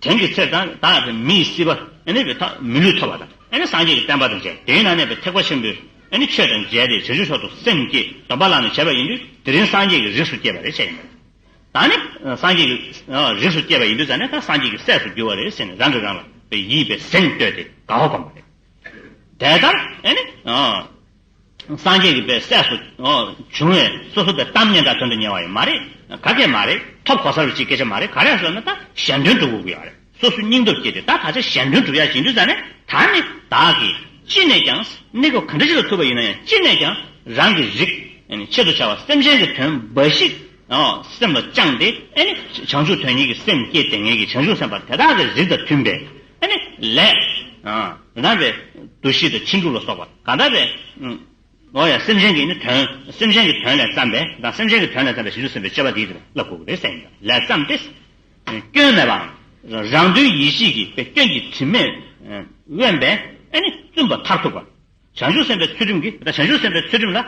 དེང་གི་ཚེ་ད་ད་མི་ཡི་སྲིད་པ་ཨ་ནི་ད་མི་ལུས་ཐོབ་པ་དང་། ཨ་ནི་སངས་རྒྱས་ཀྱི་བསྟན་པ་དང་མཇལ། དེའི་ནང་ནས་པའི་ཐེག་པ་ཆེན་པོའི་ཨ་ནི་ཆོས་དང་མཇལ་ཏེ་བྱང་ཆུབ་མཆོག་ཏུ་སེམས་བསྐྱེད་སྡོམ་པ་བླངས་ནས་བྱས་པ་ཡིན་དུས་དེ་རིང་སངས་རྒྱས་ཀྱི་རིགས་སུ་སྐྱེས་པ་རེད་བཤད་ཡིན་པ་རེད། ད་ནི་སངས་རྒྱས་ཀྱི་རིགས་སུ་སྐྱེས་པ་ཡིན་དུས་ཙ་ནས་ད་སངས་རྒྱས་ཀྱི་སྲས་སུ་གྱུར་པ་རེད་ཟེར་ནས་རང་གིས་རང་ལ་པའི་ཡིད་པའི་གཟེངས་བསྟོད་དེ་དགའ་བ་སྒོམ་པ་རེད། དེ་ལྟར་ཨ་ནི། སངས་རྒྱས་ཀྱི་པའི་སྲས་སུ་བྱུང་བས་སོ་སོ་པའི་གཏམ་སྙན་གྲགས་དོན་དུ་གཉེར་བ་ཡང་མ་རེད། ག་གེ་མ་རེད། ཐོབ་གོ་ས་རུ་ཅིག་སྐད་ཆ་མ་རེད། ག་རེ་ཟེར་ན་ད་གཞན་དོན་སྒྲུབ་དགོས་ཀྱི་ཡོད་རེད། སོ་སོའི་སྙིང་སྟོབས་བསྐྱེད་དེ་ད་ད་ཆ་གཞན་དོན་སྒྲུབ་ཡ་ཡིན་དུས་ཙ་ནས་ད་ནི་བདག་གིས་ཅི་ནས་ཀྱང་གནས་སྐབས་ག་འདྲ་ཞིག་ལ་ཐུག་པ་ཡིན་ན་ཡང་ཅི་ནས་ཀྱང་རང་གི་རིགས་ཆེད་དུ་བྱ་བ་སེམས་ཅན་གྱི་དོན་འབའ་ཞིག་སེམས་ལ་བཅངས་ཏེ་ཨ་ནི་བྱང་ཆུབ་དོན་གཉེར་གྱི་སེམས་བསྐྱེད་དེ་ངེད་ཀྱི་བྱང་ཆུབ་སེམས་དཔའ་དེ་དག་གི་རིགས་དང་མཐུན་པའི་ཨ་ནི་ལས། ཨ་ནི་བའི་འདུ་ཤེས་དང་ཕྱིན་དྲུག་ལ་སོགས་པ་གང་ལྟར་བའི། ཨོ་ཡ། སེམས་ཅན་གྱི་ནི་དོན། སེམས་ཅན་གྱི་དོན་ལས་བརྩམས་པའི་དང་སེམས་ཅན་གྱི་དོན་ལས་བརྩམས་པའི་བྱང་ཆུབ་སེམས་དཔའི་སྤྱོད་པ་འདི་ལ་བསླབ་དགོས་ཀྱི་རེད་ཟེར་ཡིན། ལས་བརྩམས་ཏེ། སྐྱོན་མེད་པའམ། རང་དོན་ཡིད་བྱེད་ཀྱི་པའི་སྐྱོན་གྱི་དྲི་མས་དབེན་པའི་ཨ་ནི་བཙུན་པ་མཐར་ཐུག་པ། བྱང་ཆུབ་སེམས་དཔའི་ཚུལ་ཁྲིམས་ཀྱི། ད་བྱང་ཆུབ་སེམས་དཔའི་ཚུལ་ཁྲིམས་ལ།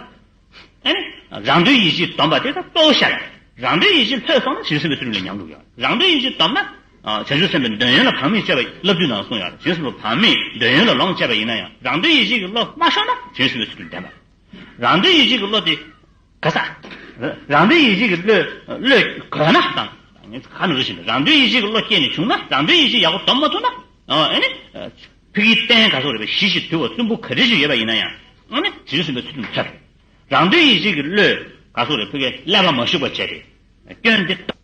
ཨ་ནི། རང་དོན་ཡིད་བྱེད་སྡོམ་པ་དེ་ད་གཙོ་བོ་བཤད་ཡ་རེད། རང་དོན་ཡིད་བྱེད་ལྷོད་སོང་ན་བྱང་ཆུབ་སེམས་དཔའི་ཚུལ་ཁྲིམས་ལ་ཉམས་འགྲོ་གི་ཡོད་རེད། རང་དོན་ཡིད་བྱེད་སྡོམ་ན། བྱང་ཆུབ་སེམས་དཔའི་འདོད་ཡོན་ལ་བག་མེད་སྤྱོད་པ་བསླབ་བཏུས་ནང་གསུངས་ཡོད་རེད། བྱང་ཆུབ་སེམས་དཔའི་བག་མེད་འདོད་ཡོན་ལ་ལོངས་སྤྱད་པ་ཡིན་ན་ཡང་རང་དོན་ཡིད་བྱེད་ཀྱི་བློ་མ་ཤོར་ན་བྱང་ཆུབ་སེམས་དཔའི་ཚུལ་ཁྲིམས་ལྡན་པ་རེད། རང་དོན་ཡིད་བྱེད་ཀྱི་བློ་དེ། ག་ས། རང་དོན་ཡིད་བྱེད་ཀྱི་བློས་བློས་གོས་ན་དང་། ངས་ཁ་ནས་རུ་བཞིན་དུ་རང་དོན་ཡིད་བྱེད་ཀྱི་བློ་སྐྱེས་ནས་བྱུང་ན། རང་དོན་ཡིད་བྱེད་ཡག་པོ་སྡོམ་མ་ཐུབ་ན། ཨ་ནི་ཕ་གིའི་རྟེན་ག་སོགས་རེད་པས། ཞི་ཞིང་དུལ་བ་གསུམ་པོ་ག་འདྲ་ཞིག་ཡོད་པ་ཡིན་ན་ཡང་། ཨ་ནི་དེ་ཚོ་ཟིན་པའི་ཚུལ་དུ་འཚོལ། རང་དོན་ཡིད་བྱེད་ཀྱི་བློས་ག་སོགས་རེད། ཕ་གིའི་ཀླད་པ་མ་ཞུགས་པ་བྱས་ཏེ། སྐྱོན་འདི་